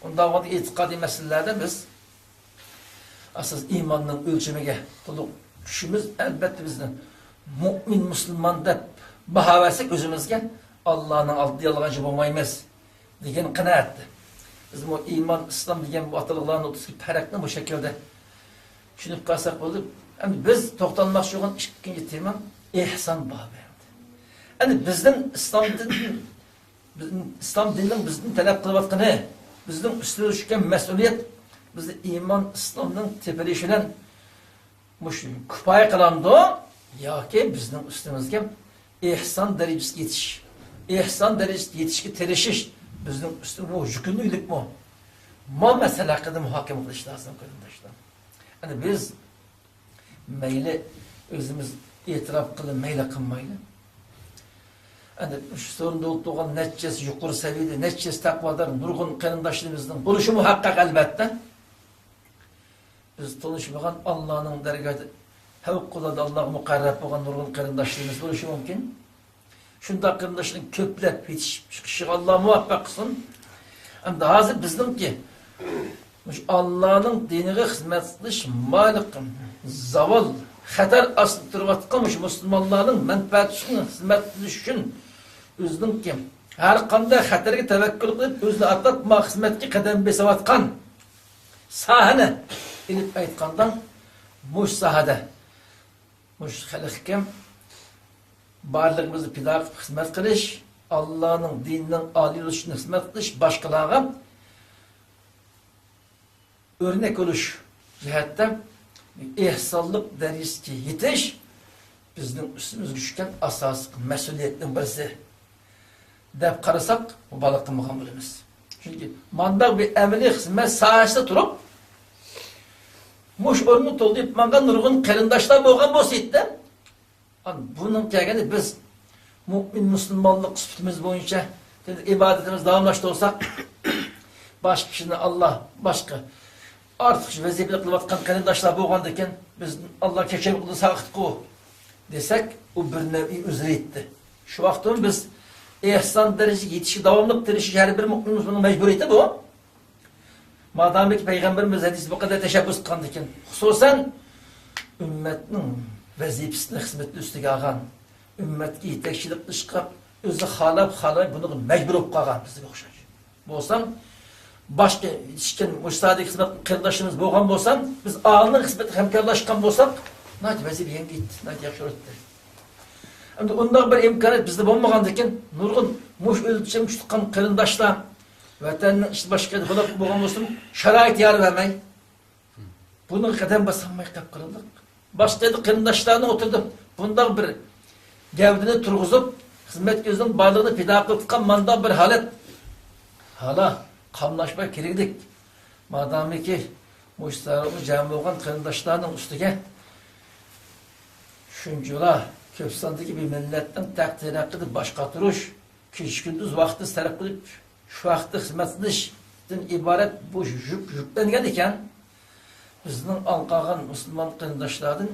ئۇنداق بولغاندا ئېتىقادىي مەسىلىلەردە بىز ئاساس ئىماننىڭ ئۆلچىمىگە تولۇق چۈشىمىز، ئەلبەتتە، بىزنى مۇئمىن، مۇسۇلمان دەپ باھا بەرسەك ئۆزىمىزگە، ئاللانىڭ ئالدىدا يالغانچى بولمايمىز دېگەن قانائەتتە. بىز بۇ ئىمان، ئىسلام دېگەن بۇ ئاتالغۇلارنىڭ ئوتتۇرىسىدىكى پەرقنى بۇ شەكىلدە چۈشىنىپ قالساق بولدى. ئەمدى بىز توختالماقچى بولغان ئىككىنچى تېما ئېھسان بابى. ئەمدى بىزدىن ئىسلام دىنىدىن بىزنىڭ ئىسلام دىنىنىڭ بىزدىن تەلەپ قىلىۋاتقىنى، بىزنىڭ ئۈستىمىزگە چۈشكەن مەسئۇلىيەت، بىزنى ئىمان ئىسلامنىڭ تېپىلىشى بىلەن مۇشۇ كۇپايە قىلامدۇ ياكى بىزنىڭ ئۈستىمىزگە ئېھسان دەرىجىسىگە يېتىش، ئېھسان دەرىجىسىگە يېتىشكە تىرىشىش بىزنىڭ ئۈستىمىزگە يۈكۈملۈكمۇ؟ ما مەسىلە ھەققىدە مۇھاكىمە قىلىش لازىم، قېرىنداشلار. يەنى بىز مەيلى ئۆزىمىز ئېتىراپ قىلىپ، مەيلى قىلمايلى. ئەنە شۇ سورۇندا ئولتۇرغان نەچچىسى يۇقىرى سەۋىيەدە، نەچچىسى تەقۋادار نۇرغۇن قېرىنداشلىرىمىزنىڭ بولۇشى مۇھەققەق، ئەلۋەتتە. بىز تونۇشمىغان ئاللانىڭ دەرگاھىدا پەۋقۇلئاددە ئاللاغا مۇقەررەب بولغان نۇرغۇن قېرىنداشلىرىمىز بولۇشى مۇمكىن. شۇنداق قېرىنداشلارنىڭ كۆپلەپ يېتىشىپ چىقىشىغا ئاللا مۇۋەپپەق قىلسۇن. ئەمدى ھازىر بىزنىڭكى مۇشۇ ئاللانىڭ دىنىغا خىزمەت قىلىش مايىللىقى زاۋال، خەتەر ئاستىدا تۇرۇۋاتقان مۇشۇ مۇسۇلمانلارنىڭ مەنپەئەتى ئۈچۈن خىزمەت قىلىش ئۈچۈن ئۆزىنىڭكى ھەر قانداق خەتەرگە تەۋەككۈل قىلىپ، ئۆزىنى ئاتاپ ما خىزمەتكە قەدەم بېسىۋاتقان ساھەنى ئېلىپ ئېيتقاندا، مۇشۇ ساھەدە مۇشۇ خەلقكە بارلىقىمىزنى پىدا قىلىپ خىزمەت قىلىش، ئاللانىڭ دىنىنىڭ ئالىي بولۇشىنى خىزمەت قىلىش، باشقىلارغا ئۆرنەك بولۇش جەھەتتە ئېھسانلىق دەرىجىسىگە يېتىش بىزنىڭ ئۈستىمىزگە چۈشكەن ئاساسلىق مەسئۇلىيەتنىڭ بىرسى دەپ قارىساق، مۇبالىغە قىلمىغان بولىمىز. چۈنكى مانداق بىر ئەمەلىي خىزمەت ساھەسىدە تۇرۇپ، مۇشۇ ئورۇننى تولدۇرۇپ ماڭغان نۇرغۇن قېرىنداشلار بولغان بولسا ئىدى، ئان-، بۇنىڭ كەلگىنى بىز مۇئمىن مۇسۇلمانلىق سۈپىتىمىز بويىچە ئىبادىتىمىزنى داۋاملاشتۇرساق، باشقا كىشىنى ئاللا، باشقا ئارتۇقچە ۋەزىپىلەر قىلىۋاتقان قېرىنداشلار بولغاندىكىن، بىز ئاللا كەچۈرۈم قىلدى، ساغىتقۇ دېسەك، ئۇ بىر نەۋئى ئۆزرە ئىدى. شۇ ۋاقىتتىمۇ بىز ئېھسان دەرىجىگە يېتىشكە داۋاملىق تىرىشىش ھەر بىر مۇئمىن مۇسۇلماننىڭ مەجبۇرىيىتى بۇ. مادامىكى پەيغەمبىرىمىز ھەدىسى بۇ قەدەر تەشەببۇس قىلغاندىكىن، خۇسۇسەن ئۈممەتنىڭ ۋەزىپىسىنى، خىزمىتىنى ئۈستىگە ئالغان، ئۈممەتكە يېتەكچىلىك قىلىشقا ئۆزى خالاپ، خالىماي بۇنىڭغا مەجبۇر بولۇپ قالغان بىزگە ئوخشاش. بولسام، باشقا يېتىشكەن مۇشۇ ساھەدىكى خىزمەت قېرىنداشلىرىمىز بولغان بولسام، بىز ئالىنىڭ خىزمىتىگە ھەمكارلاشقان بولساق، ناھايىتى ۋەزىپە يەڭگىل ئىدى، ناھايىتى ياخشى بولاتتى. ئەمدى ئۇنداق بىر ئىمكانىيەت بىزدە بولمىغاندىكىن، نۇرغۇن مۇشۇ ئۆلچەم تۇتقان قېرىنداشلار ۋەتەننىڭ ئىچىدە باشقا يەردە بولۇپ بولغان بولسىمۇ، شارائىت يار بەرمەي، بۇنىڭغا قەدەم باسالماي قېلىپ قالدۇق. باشقا يەردە قېرىنداشلارنىڭ ئوتتۇرىدا بۇنداق بىر گەۋدىنى تۇرغۇزۇپ، خىزمەتكە ئۆزىنىڭ بارلىقىنى پىدا قىلىۋاتقان مانداق بىر ھالەت، ھالا قاملاشماي كېرەكلىك. مادامىكى مۇشۇ سەۋەبلىك جەم بولغان قېرىنداشلارنىڭ ئۈستىگە شۇنچىۋالا كۆپ ساندىكى بىر مىللەتنىڭ تەقدىرى ھەققىدە باش قاتۇرۇش، كېچە-كۈندۈز ۋاقىتنى سەرپ قىلىپ، شۇ ھەقتە خىزمەت قىلىشتىن ئىبارەت بۇ يۈك يۈكلەنگەن ئىكەن. بىزنىڭ ئاڭ قالغان مۇسۇلمان قېرىنداشلاردىن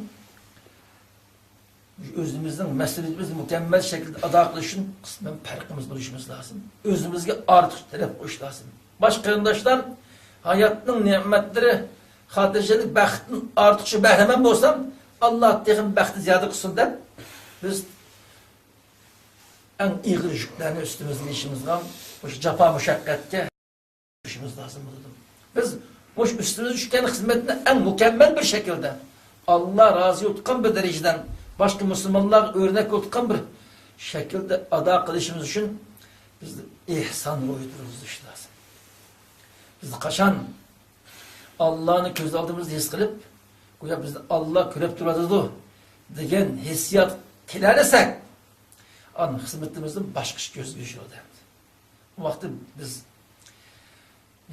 ئۆزىمىزنىڭ مەسئۇلىيىتىمىزنى مۇكەممەل شەكىلدە ئادا قىلىش ئۈچۈن قىسمەن پەرقىمىز بولۇشىمىز لازىم. ئۆزىمىزگە ئارتۇقچە تەلەپ قويۇش لازىم. باشقا قېرىنداشلار ھاياتنىڭ نېمەتلىرى، خاتىرجەملىك، بەختتىن ئارتۇقچە بەھرىمەن بولسام، ئاللا تېخىمۇ بەختنى زىيادە قىلسۇن دەپ، بىز ئەڭ ئېغىر يۈكلەرنى ئۈستىمىزگە ئېلىشىمىزغا، مۇشۇ جاپا مۇشەققەتكە چۈشۈشىمىز لازىم بولىدۇ. بىز مۇشۇ ئۈستىمىزگە چۈشكەن خىزمەتنى ئەڭ مۇكەممەل بىر شەكىلدە، ئاللا رازى بولىدىغان بىر دەرىجىدە، باشقا مۇسۇلمانلارغا ئۆرنەك بولىدىغان بىر شەكىلدە ئادا قىلىشىمىز ئۈچۈن بىز ئېھسان روھى تۇرغۇزۇش لازىم. بىز قاچان ئاللانى كۆز ئالدىمىزدا ھېس قىلىپ، گويا بىزنى ئاللا كۆرۈپ تۇرۇۋاتىدۇ دېگەن ھېسسىيات كېلەلىسەك، ئاندىن خىزمىتىمىزدىن باشقىچە كۆزگە يوشۇرىدۇ. ئەمدى ئۇ ۋاقىتتا بىز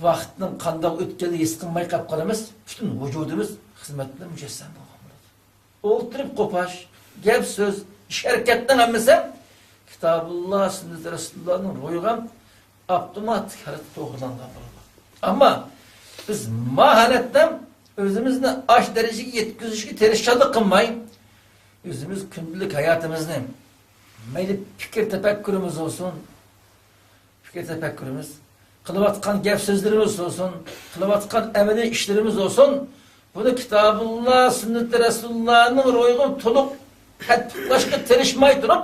ۋاقىتنىڭ قانداق ئۆتكەنلىكىنى ھېس قىلماي قاپ قالىمىز، پۈتۈن ۋۇجۇدىمىز خىزمەت بىلەن مۇجەسسەم بولغان بولىدۇ. ئولتۇرۇپ قوپاش، گەپ سۆز، ئىش ھەرىكەتنىڭ ھەممىسى كىتابۇللا، سۈننىتى رەسۇلۇللانىڭ روھىغا ئاپتوماتىك ھالەتتە توغرىلانغان بولىدۇ. ئەمما بىز ما ھالەتتە ئۆزىمىزنى ئاش دەرىجىگە يەتكۈزۈشكە تىرىشچانلىق قىلماي، ئۆزىمىز كۈندىلىك ھاياتىمىزنى، مەيلى پىكىر تەپەككۇرىمىز بولسۇن، پىكىر تەپەككۇرىمىز، قىلىۋاتقان گەپ سۆزلىرىمىز بولسۇن، قىلىۋاتقان ئەمەلىي ئىشلىرىمىز بولسۇن، بۇنى كىتابۇللا، سۈننىتى رەسۇلۇللانىڭ روھىغا تولۇق تەتبىقلاشقا تىرىشماي تۇرۇپ،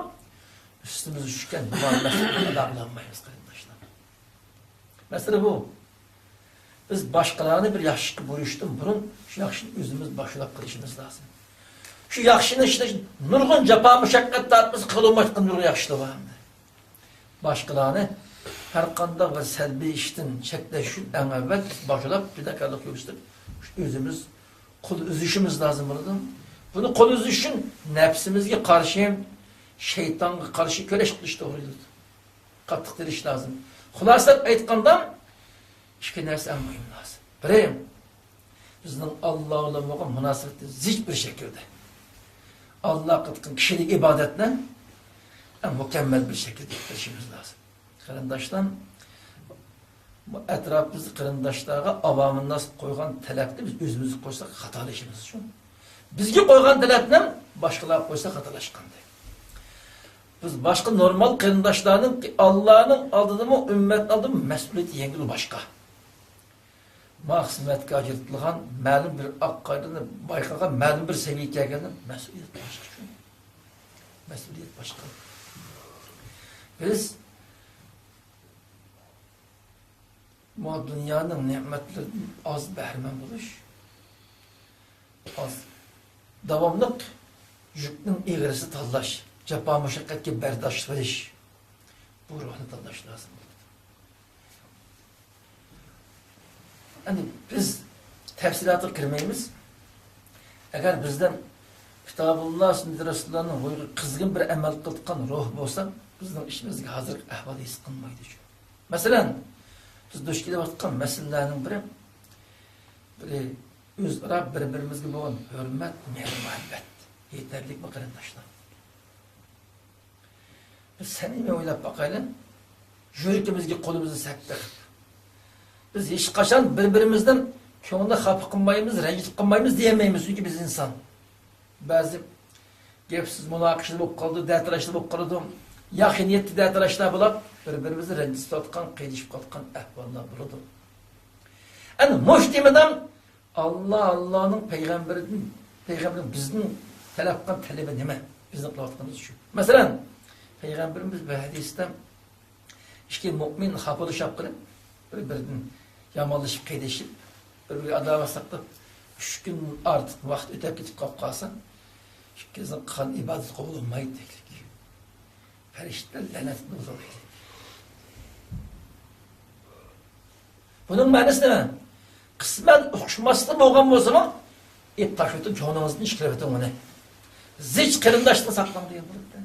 ئۈستىمىزگە چۈشكەن مۇئامىلىنى ئادا قىلالمايمىز، قېرىنداشلار. مەسىلە بۇ. بىز باشقىلارنى بىر ياخشى ئىشقا بۇيرۇشتىن بۇرۇن، شۇ ياخشىنى ئۆزىمىز باشلاپ قىلىشىمىز لازىم. شۇ ياخشىنى ئىشلەش نۇرغۇن جاپا مۇشەققەت تارتمىسا قىلالمايدىغان نۇرغۇن ياخشى ئىشلار بار ئەمدى. باشقىلارنى ھەر قانداق بىر سەلبىي ئىشتىن چەكلەش ئۈچۈن ئەڭ ئەۋۋەل بىز باشلاپ پىداكارلىق كۆرسىتىپ، ئۆزىمىز قول ئۈزۈشىمىز لازىم بولىدۇ. بۇنى قول ئۈزۈش ئۈچۈن نەپسىمىزگە قارشى، شەيتانغا قارشى كۈرەش قىلىش توغرا كېلىدۇ. قاتتىق تىرىشىش لازىم. خۇلاسىلەپ ئېيتقاندا، ئىككى نەرسە ئەڭ مۇھىم لازىم. بىرى، بىزنىڭ ئاللا بىلەن بولغان مۇناسىۋىتىنى زىچ بىر شەكىلدە، ئاللا قىلىدىغان كىشىلىك ئىبادەتنى ئەڭ مۇكەممەل بىر شەكىلدە ئۆتكۈزۈشىمىز لازىم. قېرىنداشلار، بۇ ئەتراپىمىزدىكى قېرىنداشلارغا ئاۋامىنناس قويغان تەلەپنى بىز ئۆزىمىزگە قويساق خاتالىشىمىز شۇ. بىزگە قويغان تەلەپنى باشقىلارغا قويسا خاتالاشقاندەك. بىز باشقا نورمال قېرىنداشلارنىڭ ئاللانىڭ ئالدىدىمۇ، ئۈممەتنىڭ ئالدىدىمۇ مەسئۇلىيىتى يەڭگىل باشقا. ما خىزمەتكە ئاجرىتىلغان مەلۇم بىر ئاق قايدىنى بايقىغان مەلۇم بىر سەۋىيەگە كەلگەندە مەسئۇلىيەت باشقىچە. مەسئۇلىيەت باشقا. بىز ما دۇنيانىڭ نېمەتلىرىدىن ئاز بەھرىمەن بولۇش، ئاز داۋاملىق يۈكنىڭ ئېغىرىسى تاللاش، جاپا مۇشەققەتكە بەرداشلىق بېرىش، بۇ روھنى تاللاش لازىم بولىدۇ. ئەمدى بىز تەپسىلاتىغا كىرمەيمىز. ئەگەر بىزدە كىتابۇللا، سۈننىتى رەسۇلۇللانىڭ روھىغا قىزغىن بىر ئەمەل قىلىدىغان روھ بولسا، بىزنىڭ ئىچىمىزدىكى ھازىرقى ئەھۋال ھېس قىلمايدۇ. مەسىلەن، بىز دۇچ كېلىۋاتقان مەسىلىلەرنىڭ بىرى، بىرى ئۆزئارا بىر-بىرىمىزگە بولغان ھۆرمەت، مېھىر-مۇھەببەت يېتەرلىكمۇ، قېرىنداشلار؟ بىز سەمىمىي ئويلاپ باقايلى. يۈرىكىمىزگە قولىمىزنى سەپ تېقىپ، بىز ھېچقاچان بىر-بىرىمىزدىن كۆڭلىنى خاپا قىلمايمىز، رەنجىتىپ قالمايمىز دېيەلمەيمىز، چۈنكى بىز ئىنسان. بەزى گەپسىز مۇناقىشىلەر بولۇپ قالىدۇ، دەتالاشلار بولۇپ قالىدۇ. ياخشى نىيەتتە دەتالاشلار بولۇپ، بىر-بىرىمىزنى رەنجىتىپ قالىدىغان، قىينىشىپ قالىدىغان ئەھۋاللار بولىدۇ. ئەنە مۇشۇ تېمىدا ئاللا، ئاللانىڭ پەيغەمبىرىدىن، پەيغەمبىرىدىن بىزنىڭ تەلەپ قىلغان تەلىپى نېمە؟ بىزنىڭ قىلىۋاتقىنىمىز شۇ. مەسىلەن، پەيغەمبىرىمىز بىر ھەدىستە ئىككى مۇئمىن خاپىلىشىپ قېلىپ، بىر-بىرىدىن يامانلىشىپ، قىينىشىپ، بىر-بىرىگە ئاداۋەت ساقلاپ، ئۈچ كۈن ئارتۇق ۋاقىت ئۆتۈپ كېتىپ قالىپ قالسا، ئىككىسىنىڭ قىلغان ئىبادىتى قوبۇل بولمايدۇ دەيدۇ. پەرىشتىلەر لەنەت قىلىدۇ دەيدۇ. بۇنىڭ مەنىسى نېمە؟ قىسمەن ئۇقۇشماسلىق بولغان بولسىمۇ، ئېلىپ تاشلىۋېتىڭ، كۆڭلىڭىزدىن ئىشقىلىۋېتىڭ ئۇنى. زىچ قېرىنداشتىن ساقلاڭ دېگەن بولىدۇ.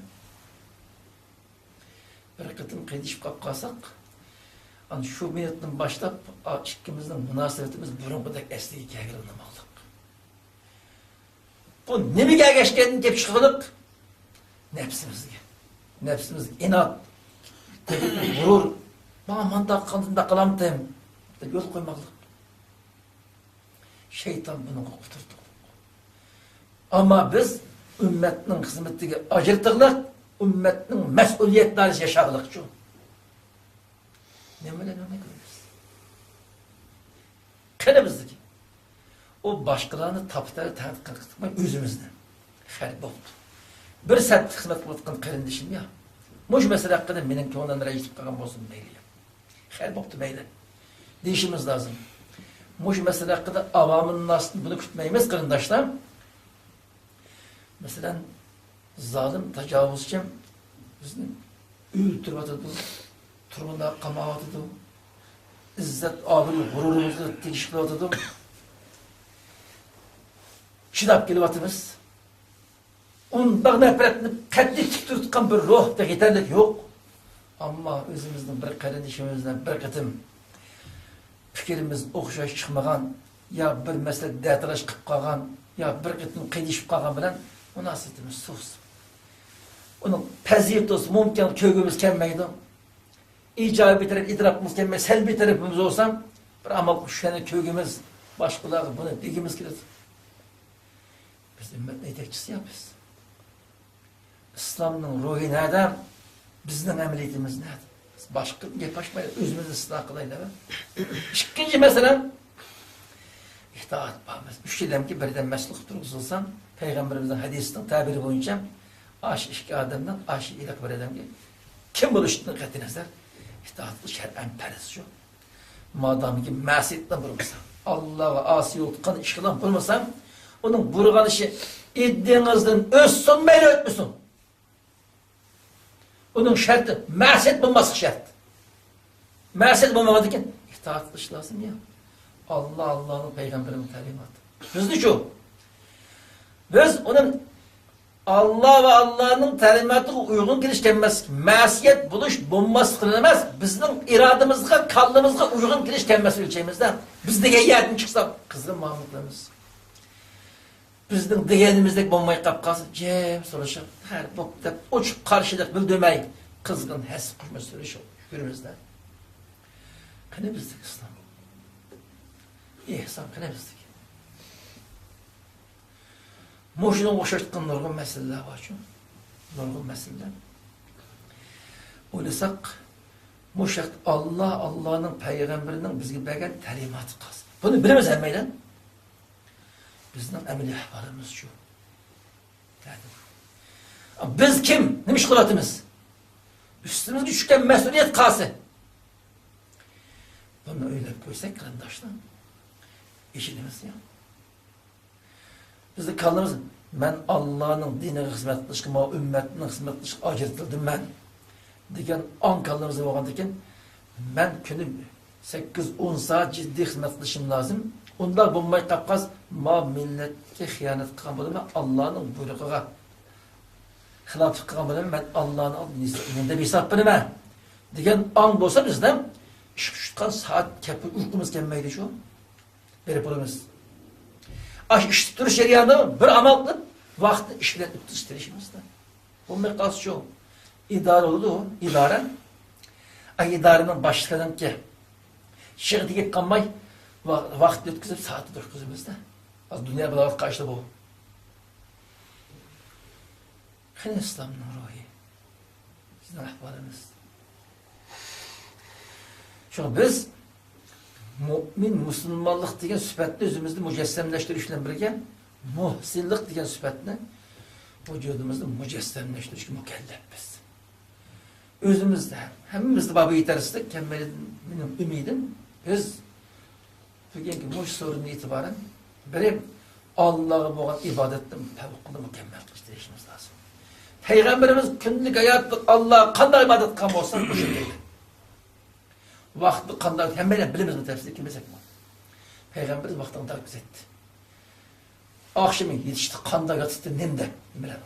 بىر قېتىم قىينىشىپ قاپ قالساق، ئانا شۇ مىنۇتتىن باشلاپ، ئا، ئىككىمىزنىڭ مۇناسىۋىتىمىز بۇرۇنقىدەك ئەسلىگە كەلگىلى ئۇنىماقلىق. بۇ نېمىگە ئەگەشكەندىن كېلىپ چىققىنىڭ نەپسىمىزگە. نەپسىمىزگە ئىناد، غۇرۇر، ماڭا مانداق قىلغاندا مۇنداق قىلامتىم دەپ يول قويماقلىق. شەيتان بۇنىڭغا قۇتۇردۇق. ئەمما بىز ئۈممەتنىڭ خىزمىتىگە ئاجرىتىغلىق، ئۈممەتنىڭ مەسئۇلىيەت دائىرىسىدە ياشاغلىقچۇ؟ نېمە بىلەن ئۆرنەك بېرىمىز؟ قېنى بىزدىكى؟ ئۇ باشقىلارنى تاپا-تەرە تەنقىد قىلماي، ئۆزىمىزنى. خەير، بوپتۇ. بىر سەپتە خىزمەت قىلىۋاتقان قېرىندىشىم يا، مۇشۇ مەسىلە ھەققىدە مېنىڭ كۆڭلۈمنى رەنجىتىپ قالغان بولسۇن، مەيلى. خەير، بوپتۇ، مەيلى، دېيىشىمىز لازىم. مۇشۇ مەسىلە ھەققىدە ئاۋامىنناستىن بۇنى كۈتمەيمىز، قېرىنداشلار. مەسىلەن، زالىم، تاجاۋۇزچى بىزنى ئۆلتۈرۈۋاتىدۇ، تۈرمىلەرگە قاماۋاتىدۇ، ئىززەت، ئابرۇي، غۇرۇرىمىزغا تېگىش قىلىۋاتىدۇ. چىداپ كېلىۋاتىمىز. ئۇنداق نەپرەتنى قەتئىي تىك تۇرۇتقان بىر روھ بىزدە يېتەرلىك يوق. ئەمما ئۆزىمىزنىڭ بىر قېرىندىشىمىز بىلەن بىر قېتىم پىكرىمىز ئوخشاش چىقمىغان يا بىر مەسىلىدە دەتالاش قىلىپ قالغان يا بىر قېتىم قىدىشىپ قالغان بىلەن مۇناسىۋىتىمىز سۇس. ئۇنىڭ پەزىلىتى بولسا مۇمكىن كۆرگۈمىز كەلمەيدۇ. ئىجابىي تەرەپ ئىدراك قىلغۇمىز كەلمەي، سەلبىي تەرىپىمىز بولسا بىر ئامال قىلىپ شۇنى كۆرگۈمىز، باشقىلارغا بۇنى دېگۈمىز كېلىدۇ. بىز ئۈممەتنىڭ يېتەكچىسى يا بىز. ئىسلامنىڭ روھى نەدە؟ بىزنىڭ ئەمەلىيىتىمىز نەدە؟ بىز باشقىدىن گەپ ئاچمايلى، ئۆزىمىزنى ئىسلاھ قىلايلى. ئىككىنچى مەسىلە، ئىتائەت بار. ئۈچ ئادەمگە بىردەم مەسئۇل قىلىپ تۇرغۇزۇلسا، پەيغەمبىرىمىزنىڭ ھەدىسىنىڭ تەبىرى بويىچە، ئاشۇ ئىككى ئادەمدىن ئاشۇ ھېلىقى بىر ئادەمگە كىم بولۇشىدىن قەتئىينەزەر، ئىتائەت قىلىش شەرئەن پەرز شۇ. مادامكى مەسىيەتتىن بۇرمىسا، ئاللاغا ئاسىي يول تۇتقان ئىشقىلار بۇرمىسا، ئۇنىڭ بۇرغان ئىشى ئىدىڭىزدىن ئۆتسۇن، مەيلى ئۆتمىسۇن. ئۇنىڭ شەرتى مەسىيەت بولماسلىق شەرت. مەسىيەت بولمىغاندىن كېيىن ئىتائەت قىلىش لازىم يا. ئاللا، ئاللانىڭ پەيغەمبىرىنىڭ تەلىماتى. بىزنىچۇ؟ بىز ئۇنى ئاللا ۋە ئاللانىڭ تەلىماتىغا ئۇيغۇن كېلىش كەلمەسلىك، مەسىيەت بولۇش بولماسلىقىدىن ئەمەس، بىزنىڭ ئىرادىمىزغا، كاللىمىزغا ئۇيغۇن كېلىش كەلمەسلىك ئۆلچەيمىزدە. بىز دېگەن يەردىن چىقسا، قىزغىن مۇئامىلە قىلىمىز. بىزنىڭ دېگىنىمىزدەك بولماي قاپ قالسا، جىم سورىشىپ، ھە، بوپتۇ دەپ، ئوچۇق قارشىلىق بىلدۈرمەي، قىزغىن ھەسسە قوشماي سورىشىپ يۈرىمىزدە. قېنى بىزدىكى ئىسلام؟ ئېھسان قېنى بىزدىكى؟ مۇشۇنىڭغا ئوخشاشقان نۇرغۇن مەسىلىلەر بارچۇ. نۇرغۇن مەسىلىلەر. ئويلىساق، مۇشۇ ھەقتە ئاللا، ئاللانىڭ پەيغەمبىرىنىڭ بىزگە بەرگەن تەلىماتى قالسا. بۇنى بىلىمىز ھەممەيلەن. بىزنىڭ ئەمەلىي ئەھۋالىمىز شۇ. بىز كىم؟ نېمە ئىش قىلىۋاتىمىز؟ ئۈستىمىزگە چۈشكەن مەسئۇلىيەت قالسا. بۇنى ئويلاپ كۆرسەك، قېرىنداشلار، ئېچىنىمىز يا. بىزنىڭ كاللىمىز، «مەن ئاللانىڭ دىنىغا خىزمەت قىلىشقا، ماۋۇ ئۈممەتنىڭ خىزمەت قىلىشقا ئاجرىتىلدىم مەن» دېگەن ئاڭ كاللىمىزدا بولغاندىكىن، مەن كۈنى سەككىز، ئون سائەت جىددىي خىزمەت قىلىشىم لازىم. ئۇنداق بولماي قاپ قالسا، ما مىللەتكە خىيانەت قىلغان بولىمەن، ئاللانىڭ بۇيرۇقىغا خىلاپلىق قىلغان بولىمەن، مەن ئاللانىڭ ئالدىدا نېمە دەپ ھېساب بېرىمەن دېگەن ئاڭ بولسا، بىزدە ئىشقا چۈشىدىغان سائەت كەپ ئۇيقۇمىز كەلمەيدۇ شۇ. بېرىپ بولىمىز. ئاشۇ ئىشتە تۇرۇش جەريانىدا بىر ئامال قىلىپ، ۋاقىتنى ئىش بىلەن ئۆتكۈزۈش تىرىشىمىزدا. بولماي قالسىچۇ؟ ئىدارە بولىدۇ، ئىدارە. ئا، ئىدارىنىڭ باشلىقىنىڭكى شېغى تېگىپ قالماي، ۋا-، ۋاقىتنى ئۆتكۈزۈپ، سائەتنى ئۆتكۈزىمىزدە. ھازىر دۇنيا بىلەن قايسى بۇ؟ قېنى ئىسلامنىڭ روھى؟ بىزنىڭ ئەھۋالىمىز. شۇڭا بىز مۇئمىن، مۇسۇلمانلىق دېگەن سۈپەتنى ئۆزىمىزدە مۇجەسسەملەشتۈرۈش بىلەن بىرگە، مۇھسىنلىق دېگەن سۈپەتنى ۋۇجۇدىمىزدا مۇجەسسەملەشتۈرۈشكە مۇكەللەپمىز. ئۆزىمىزدە، ھەممىمىزدە بار بۇ يېتەرسىزلىك، كەمبەغەللىك. مېنىڭ ئۈمىدىم، بىز بۈگۈنكى مۇشۇ سورۇندىن ئېتىبارەن بېرىپ، ئاللاغا بولغان ئىبادەتنى پەۋقۇلئاددە مۇكەممەل قىلىشتۇرۇشىمىز لازىم. پەيغەمبىرىمىز كۈندىلىك ھاياتىدا ئاللاغا قانداق ئىبادەت قىلغان بولسا، مۇشۇ دەيدۇ. ۋاقىتنى قانداق، ھەممەيلەن بىلىمىزمۇ تەپسىلىي كىم بىلسەكمۇ. پەيغەمبىرىمىز ۋاقتىنى قانداق ئۆتكۈزەتتى؟ ئاخشىمى يېتىشتە قانداق ياتاتتى، نېمىدە، نېمىلەر؟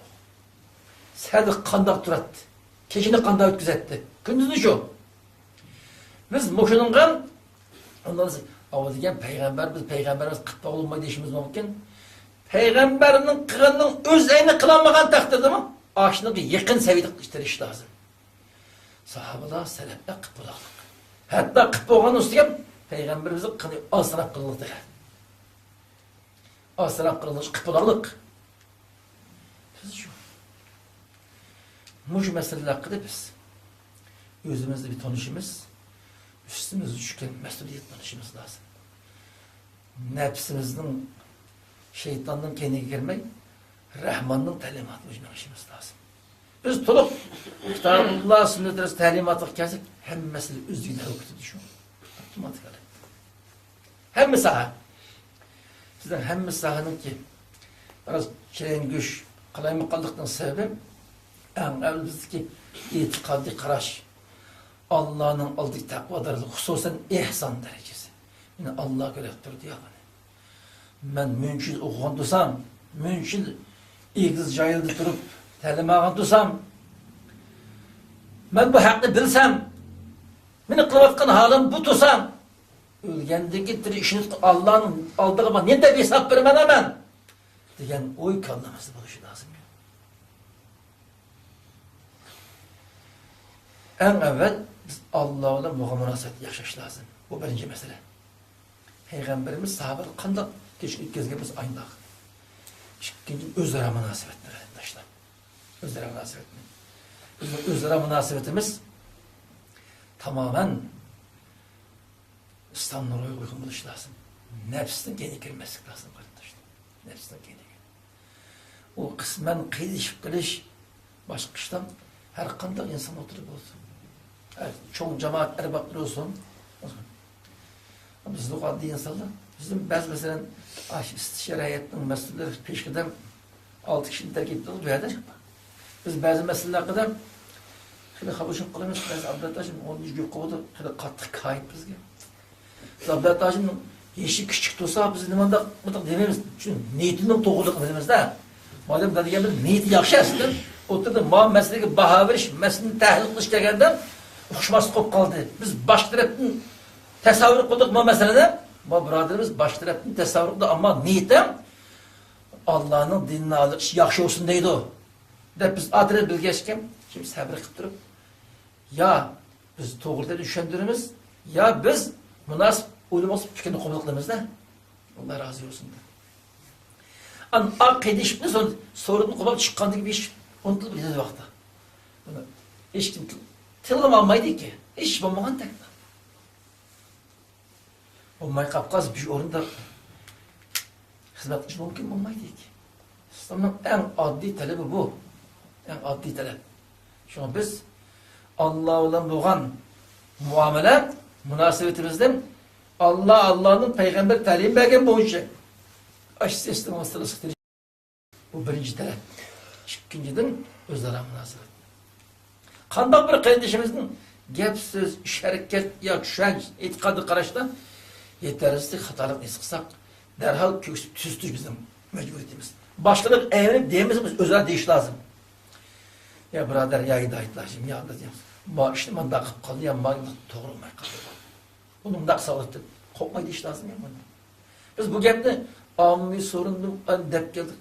سەھەردە قانداق تۇراتتى؟ كېچىنى قانداق ئۆتكۈزەتتى؟ كۈندۈزنى شۇ. بىز مۇشۇنىڭغا ئۇنداق دېسەك، ئاۋۇ دېگەن پەيغەمبەر، بىز پەيغەمبەرمىز، قىلىپ بولمايدۇ دېيىشىمىز مۇمكىن. پەيغەمبەرنىڭ قىلغىنىنىڭ ئۆز ئەينى قىلالمىغان تەقدىردىمۇ ئاشۇنىڭغا يېقىن سەۋىيىدە تىرىشىش لازىم. ساھابىلەر، سەلەپلەر قىلىپ بولغانلىق. ھەتتا قىلىپ بولغان ئۈستىگە پەيغەمبىرىمىزنىڭ قىلغىنى ئاز ساناپ قىلىنلىق دېگەن. ئاسراپ قېلىنىش قىلىپ بولارلىق. بىز شۇ، مۇشۇ مەسىلىلەر ھەققىدە بىز ئۆزىمىزنى بىر تونۇشىمىز، ئۈستىمىزگە چۈشكەن مەسئۇلىيەتنى تونۇشىمىز لازىم. نەپسىمىزنىڭ، شەيتاننىڭ كەينىگە كىرمەي، رەھماننىڭ تەلىماتى بويىچە مېڭىشىمىز لازىم. بىز تولۇق كىتابۇللا، سۈننەت رەسۇل تەلىماتىغا كەلسەك، ھەممە مەسىلە ئۆزلۈكىدىن ھەل بولۇپ كېتىدۇ شۇ. ئاپتوماتىك ھالەتتە. ھەممە ساھە. سىزنىڭ ھەممە ساھەنىڭكى بىراز چىرىڭ گۆش، قالايمىقانلىقنىڭ سەۋەبى ئەڭ ئەۋۋەل بىزدىكى ئېتىقادىي قاراش. ئاللانىڭ ئالدىدىكى تەقۋادارلىق، خۇسۇسەن ئېھسان دەرىجىسى. مېنى ئاللا كۆرۈپ تۇرىدۇ يا مانا. مەن مۇنچە يىل ئوقۇغان تۇرسام، مۇنچە يىل ئېگىز جايلىرىدا تۇرۇپ تەلىم ئالغان تۇرسام، مەن بۇ ھەقنى بىلسەم، مېنى قىلىۋاتقان ھالىم بۇ تۇرسام، ئۆلگەندىن كېيىن تىرىك ئىشىنى ئاللانىڭ ئالدىغا مانا نېمە دەپ ھېساب بېرىمەن مەن؟ دېگەن ئوي كاللىمىزدا بولۇشى لازىم. ئەڭ ئەۋۋەل بىز ئاللا بىلەن بولغان مۇناسىۋەتنى ياخشىلاش لازىم. بۇ بىرىنچى مەسىلە. پەيغەمبىرىمىز ساھابىلەر قانداق كەچۈرۈپ ئۆتكۈزگەن بىز ئاينداق. ئىككىنچى، ئۆزئارا مۇناسىۋەتنى قېرىنداشلار. ئۆزئارا مۇناسىۋەتنى. بىزنىڭ ئۆزئارا مۇناسىۋىتىمىز تامامەن ئىسلام نۇرىغا ئۇيغۇن بولۇشى لازىم. نەپسنىڭ كەينىگە كىرمەسلىك لازىم، قېرىنداشلار. نەپسنىڭ كەينىگە. ئۇ قىسمەن قىينىشىپ قېلىش، باشقا ئىشلار ھەر قانداق ئىنسان ئوتتۇرىدا بولسۇن. ھە، چوڭ جامائەت ئەربابلىرى بولسۇن. بىزدۇق ئاددىي ئىنسانلار. بىزدىن بەزى، مەسىلەن، ئاشۇ ئىستىشارە ھەيئەتنىڭ مەسئۇللىرى پېشقەدەم ئالتە كىشىنى تەركىب قىلىپ بۇ يەردە. بىز بەزى مەسىلىلەر ھەققىدە خېلى خاپىلىشىپ قالىمىز. بەزى ئابلەت ھاجىم ئون يىل يوق بولدى، خېلى قاتتىق كايىپ بىزگە. ئابلەت ھاجىم يېشى كىچىك تۇرسا، بىز نېمانداق، مۇنداق دېمەيمىز. چۈنكى نىيىتىنىڭ توغرىلىقىنى بىلىمىز-دە. مادەم دېگەن بىر نىيىتى ياخشى ئەسلىدىن، ئوتتۇرىدا ما مەسىلىگە باھا بېرىش، مەسىلىنى تەھلىل قىلىش كەلگەندە ئۇقۇشماسلىق بولۇپ قالدى. بىز باشقا تەرەپتىن تەسەۋۋۇر قىلدۇق ما مەسىلىنى. ما بۇرادىرىمىز باشقا تەرەپتىن تەسەۋۋۇر قىلدى، ئەمما نىيىتى ئاللانىڭ دىنىنى ئالىش ياخشى بولسۇن دەيدۇ، دەپ بىز ئاتىنى بىلگەچكە، شۇ سەبرى قىلىپ تۇرۇپ، يا بىز توغرا دەپ چۈشەندۈرىمىز، يا بىز مۇناسىپ ئويلىمىغان پىكىرنى قوبۇل قىلىمىز-دە. ئاللا رازى بولسۇن. ئان ئاق قېدىشىپنى سورىدىن قوبۇپ چىققاندىن كېيىن ھېچ ئۇنتۇلۇپ كېتىدۇ ۋاقىتتا. بۇنى ھېچكىم تىل-، تىلغا ئالمايدىكى، ھېچ بولمىغاندەك. بولماي قاپ قالسا، بىر ئورۇندا خىزمەت قىلىش مۇمكىن بولمايدىكى. ئىسلامنىڭ ئەڭ ئاددىي تەلىپى بۇ. ئەڭ ئاددىي تەلەپ. شۇڭا بىز ئاللا بىلەن بولغان مۇئامىلە، مۇناسىۋىتىمىزدىن ئاللا، ئاللانىڭ پەيغەمبەر تەلىم بەرگەن بويىچە ئاشۇ سىستېمىغا سېلىشقا تىرىشىمىز. بۇ بىرىنچى تەرەپ. ئىككىنچىدىن، ئۆزئارا مۇناسىۋەت. قانداق بىر قېرىندىشىمىزنىڭ گەپ، سۆز، ئىش، ھەرىكەت يا چۈشەنچە، ئېتىقادىغا قاراشتا يېتەرسىزلىك، خاتالىقنى ھېس قىلساق، دەرھال كۆكسۈپ تۈزىتىش بىزنىڭ مەجبۇرىيىتىمىز. باشقىلار ئەيىبلەپ دېمىسە، بىز ئۆزئارا دېيىش لازىم. يا بۇرادەر، يا ھىدايەتلەر، يا بىز، يا ما ئىشنى مۇنداق قىلىپ قالدى، يا ما توغرا بولماي قالدى. ئۇنى مۇنداق ساۋلىتىپ، قوپماي دېيىش لازىم يا بۇنى. بىز بۇ گەپنى ئاممىۋى سورۇندا دەپ كەلدۇق.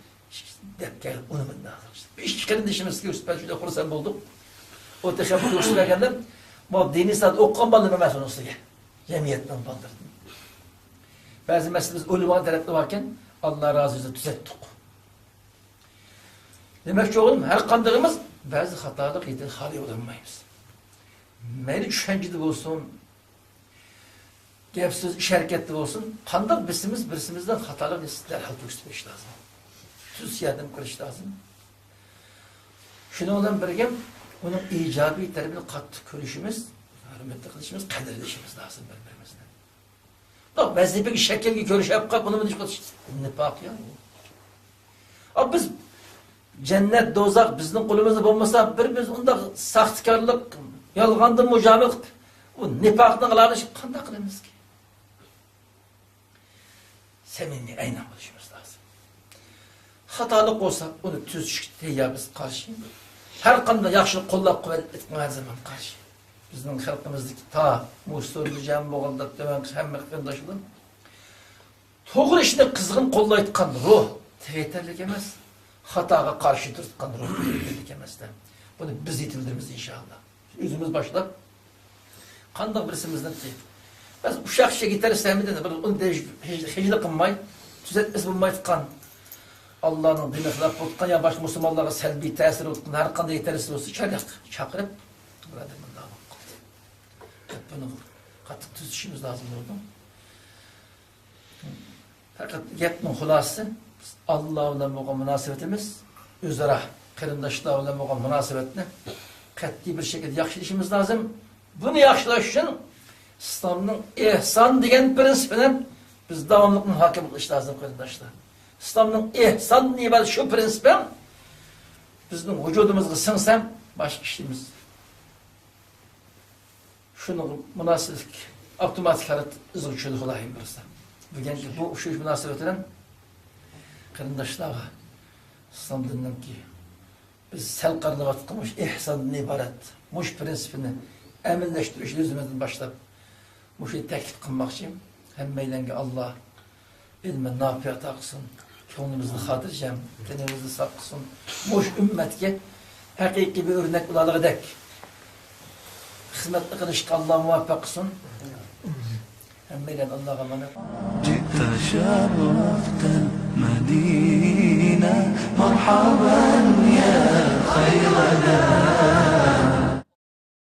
دەپ كەلدۇق، ئۇنى مۇنداق. بىر ئىككى قېرىندىشىمىزغا كۆرسىتىپ بەرگەن، شۇنداق خۇرسەن بولدۇق. ئۇ تېخى كۆرسىتىپ بەرگەندە، ما دىنىي ساۋات ئوقۇغان بالىلار ئەمەس ئۇنىڭ ئۈستىگە. جەمئىيەتنىڭ بالىلىرىدىن. بەزى مەسىلە بىز ئويلىمىغان تەرەپلەر باركەن، ئاللا رازى بولسۇن، تۈزەتتۇق. دېمەكچى بولغىنىم، ھەر قاندىقىمىز بەزى خاتالىق يېتىدىن خالىي بولالمايمىز. مەيلى چۈشەنچىدە بولسۇن، گەپ سۆز، ئىش ھەرىكەتتە بولسۇن، قانداق بىرسىمىز بىرسىمىزدىن خاتالىق يېسە دەرھال كۆرسىتىپ بېرىش لازىم. تۈز ياردەم قىلىش لازىم. شۇنىڭ بىلەن بىرگە ئۇنىڭ ئىجابىي تەرىپىنى قاتتىق كۆرۈشىمىز، ھۆرمەت قىلىشىمىز، قەدىرلىشىمىز لازىم بىر-بىرىمىزنى. بۇنداق ۋەزىپىگە شەكىلگە كۆرۈشۈپ قاپ، بۇنى مۇنداق قىلىش نىپاق يا. ئا، بىز جەننەت، دوزاخ بىزنىڭ قولىمىزدا بولمىسا، بىر بىز ئۇنداق ساختىكارلىق، يالغاندىن مۇجامىلە قىلىپ، ئۇ نىپاقنىڭ ئالاھىدىسى قانداق قىلىمىزكى؟ سەمىمىي، ئەينەن بولۇشىمىز لازىم. خاتالىق بولسا، ئۇنى تۈزىتىشكە تەييار بىز، قارشى. ھەر قانداق ياخشىلىق قوللاپ قۇۋۋەتلەپ ئېيتقان ھەر زامان قارشى. بىزنىڭ خەلقىمىزدىكى تا مۇشۇ سورۇندا جەم بولغان دەپ تۆۋەنكى ھەممە قېرىنداشلار توغرا ئىشنى قىزغىن قوللايدىغان روھ تېخى يېتەرلىك ئەمەس. خاتاغا قارشى تۇرىدىغان روھ يېتەرلىك ئەمەس-دە. بۇنى بىز يېتىلدۈرىمىز ئىنشائاللا. ئۆزىمىز باشلاپ، قانداق بىرسىمىزنىڭكى، بەس، ئۇششاق ئىشىك يېتەرسەمىدى، بىر ئۇنى دەيش-، خىجىل قىلماي، تۈزەتمىسە بولمايدىغان، ئاللانىڭ دىنى خىلاپ بولۇۋاتقان يا باشقا مۇسۇلمانلارغا سەلبىي تەسىر بولۇۋاتقان ھەر قانداق يېتەرلىك بولسا، شەرق چاقىرىپ، بۇرادەر، مۇنداق بولۇپ قالدى دەپ، بۇنى قاتتىق تۈزىتىشىمىز لازىم بولىدۇ. پەقەت گەپنىڭ خۇلاسىسى، بىز ئاللا بىلەن بولغان مۇناسىۋىتىمىز، ئۆزئارا قېرىنداشلار بىلەن بولغان مۇناسىۋەتنى قەتئىي بىر شەكىلدە ياخشىلىشىمىز لازىم. بۇنى ياخشىلاش ئۈچۈن ئىسلامنىڭ ئېھسان دېگەن پىرىنسىپىنى بىز داۋاملىق مۇھاكىمە قىلىش لازىم، قېرىنداشلار. ئىسلامنىڭ ئېھساندىن ئىبارەت شۇ پىرىنسىپى بىزنىڭ ۋۇجۇدىمىزغا سىڭسە، باشقا ئىشلىرىمىز شۇنىڭغا مۇناسىۋەتلىك ئاپتوماتىك ھالەتتە ئىزغا چۈشىدۇ، خۇدايىم بۇيرۇسا. بۈگۈنكى بۇ ئۇچرىشىش مۇناسىۋىتى بىلەن قېرىنداشلارغا ئىسلام دىنىنىڭكى بىز سەل قارىلىۋاتقان مۇشۇ ئېھساندىن ئىبارەت مۇشۇ پىرىنسىپىنى ئەمەلىيلەشتۈرۈش لازىمىدىن باشلاپ مۇشۇنى تەكلىپ قىلماقچى. ھەممەيلەنگە ئاللا ئىلمى ناپىئ ئاتا قىلسۇن. كۆڭلىمىزنى خاتىرجەم، تېنىمىزنى ساق قىلسۇن. مۇشۇ ئۈممەتكە ھەقىقىي بىر ئۆرنەك بولالىغۇدەك خىزمەتنى قىلىشقا ئاللا مۇۋەپپەق قىلسۇن. ھەممەيلەن ئاللاغا ئامانەت. جئت شرفت المدينة، مرحبا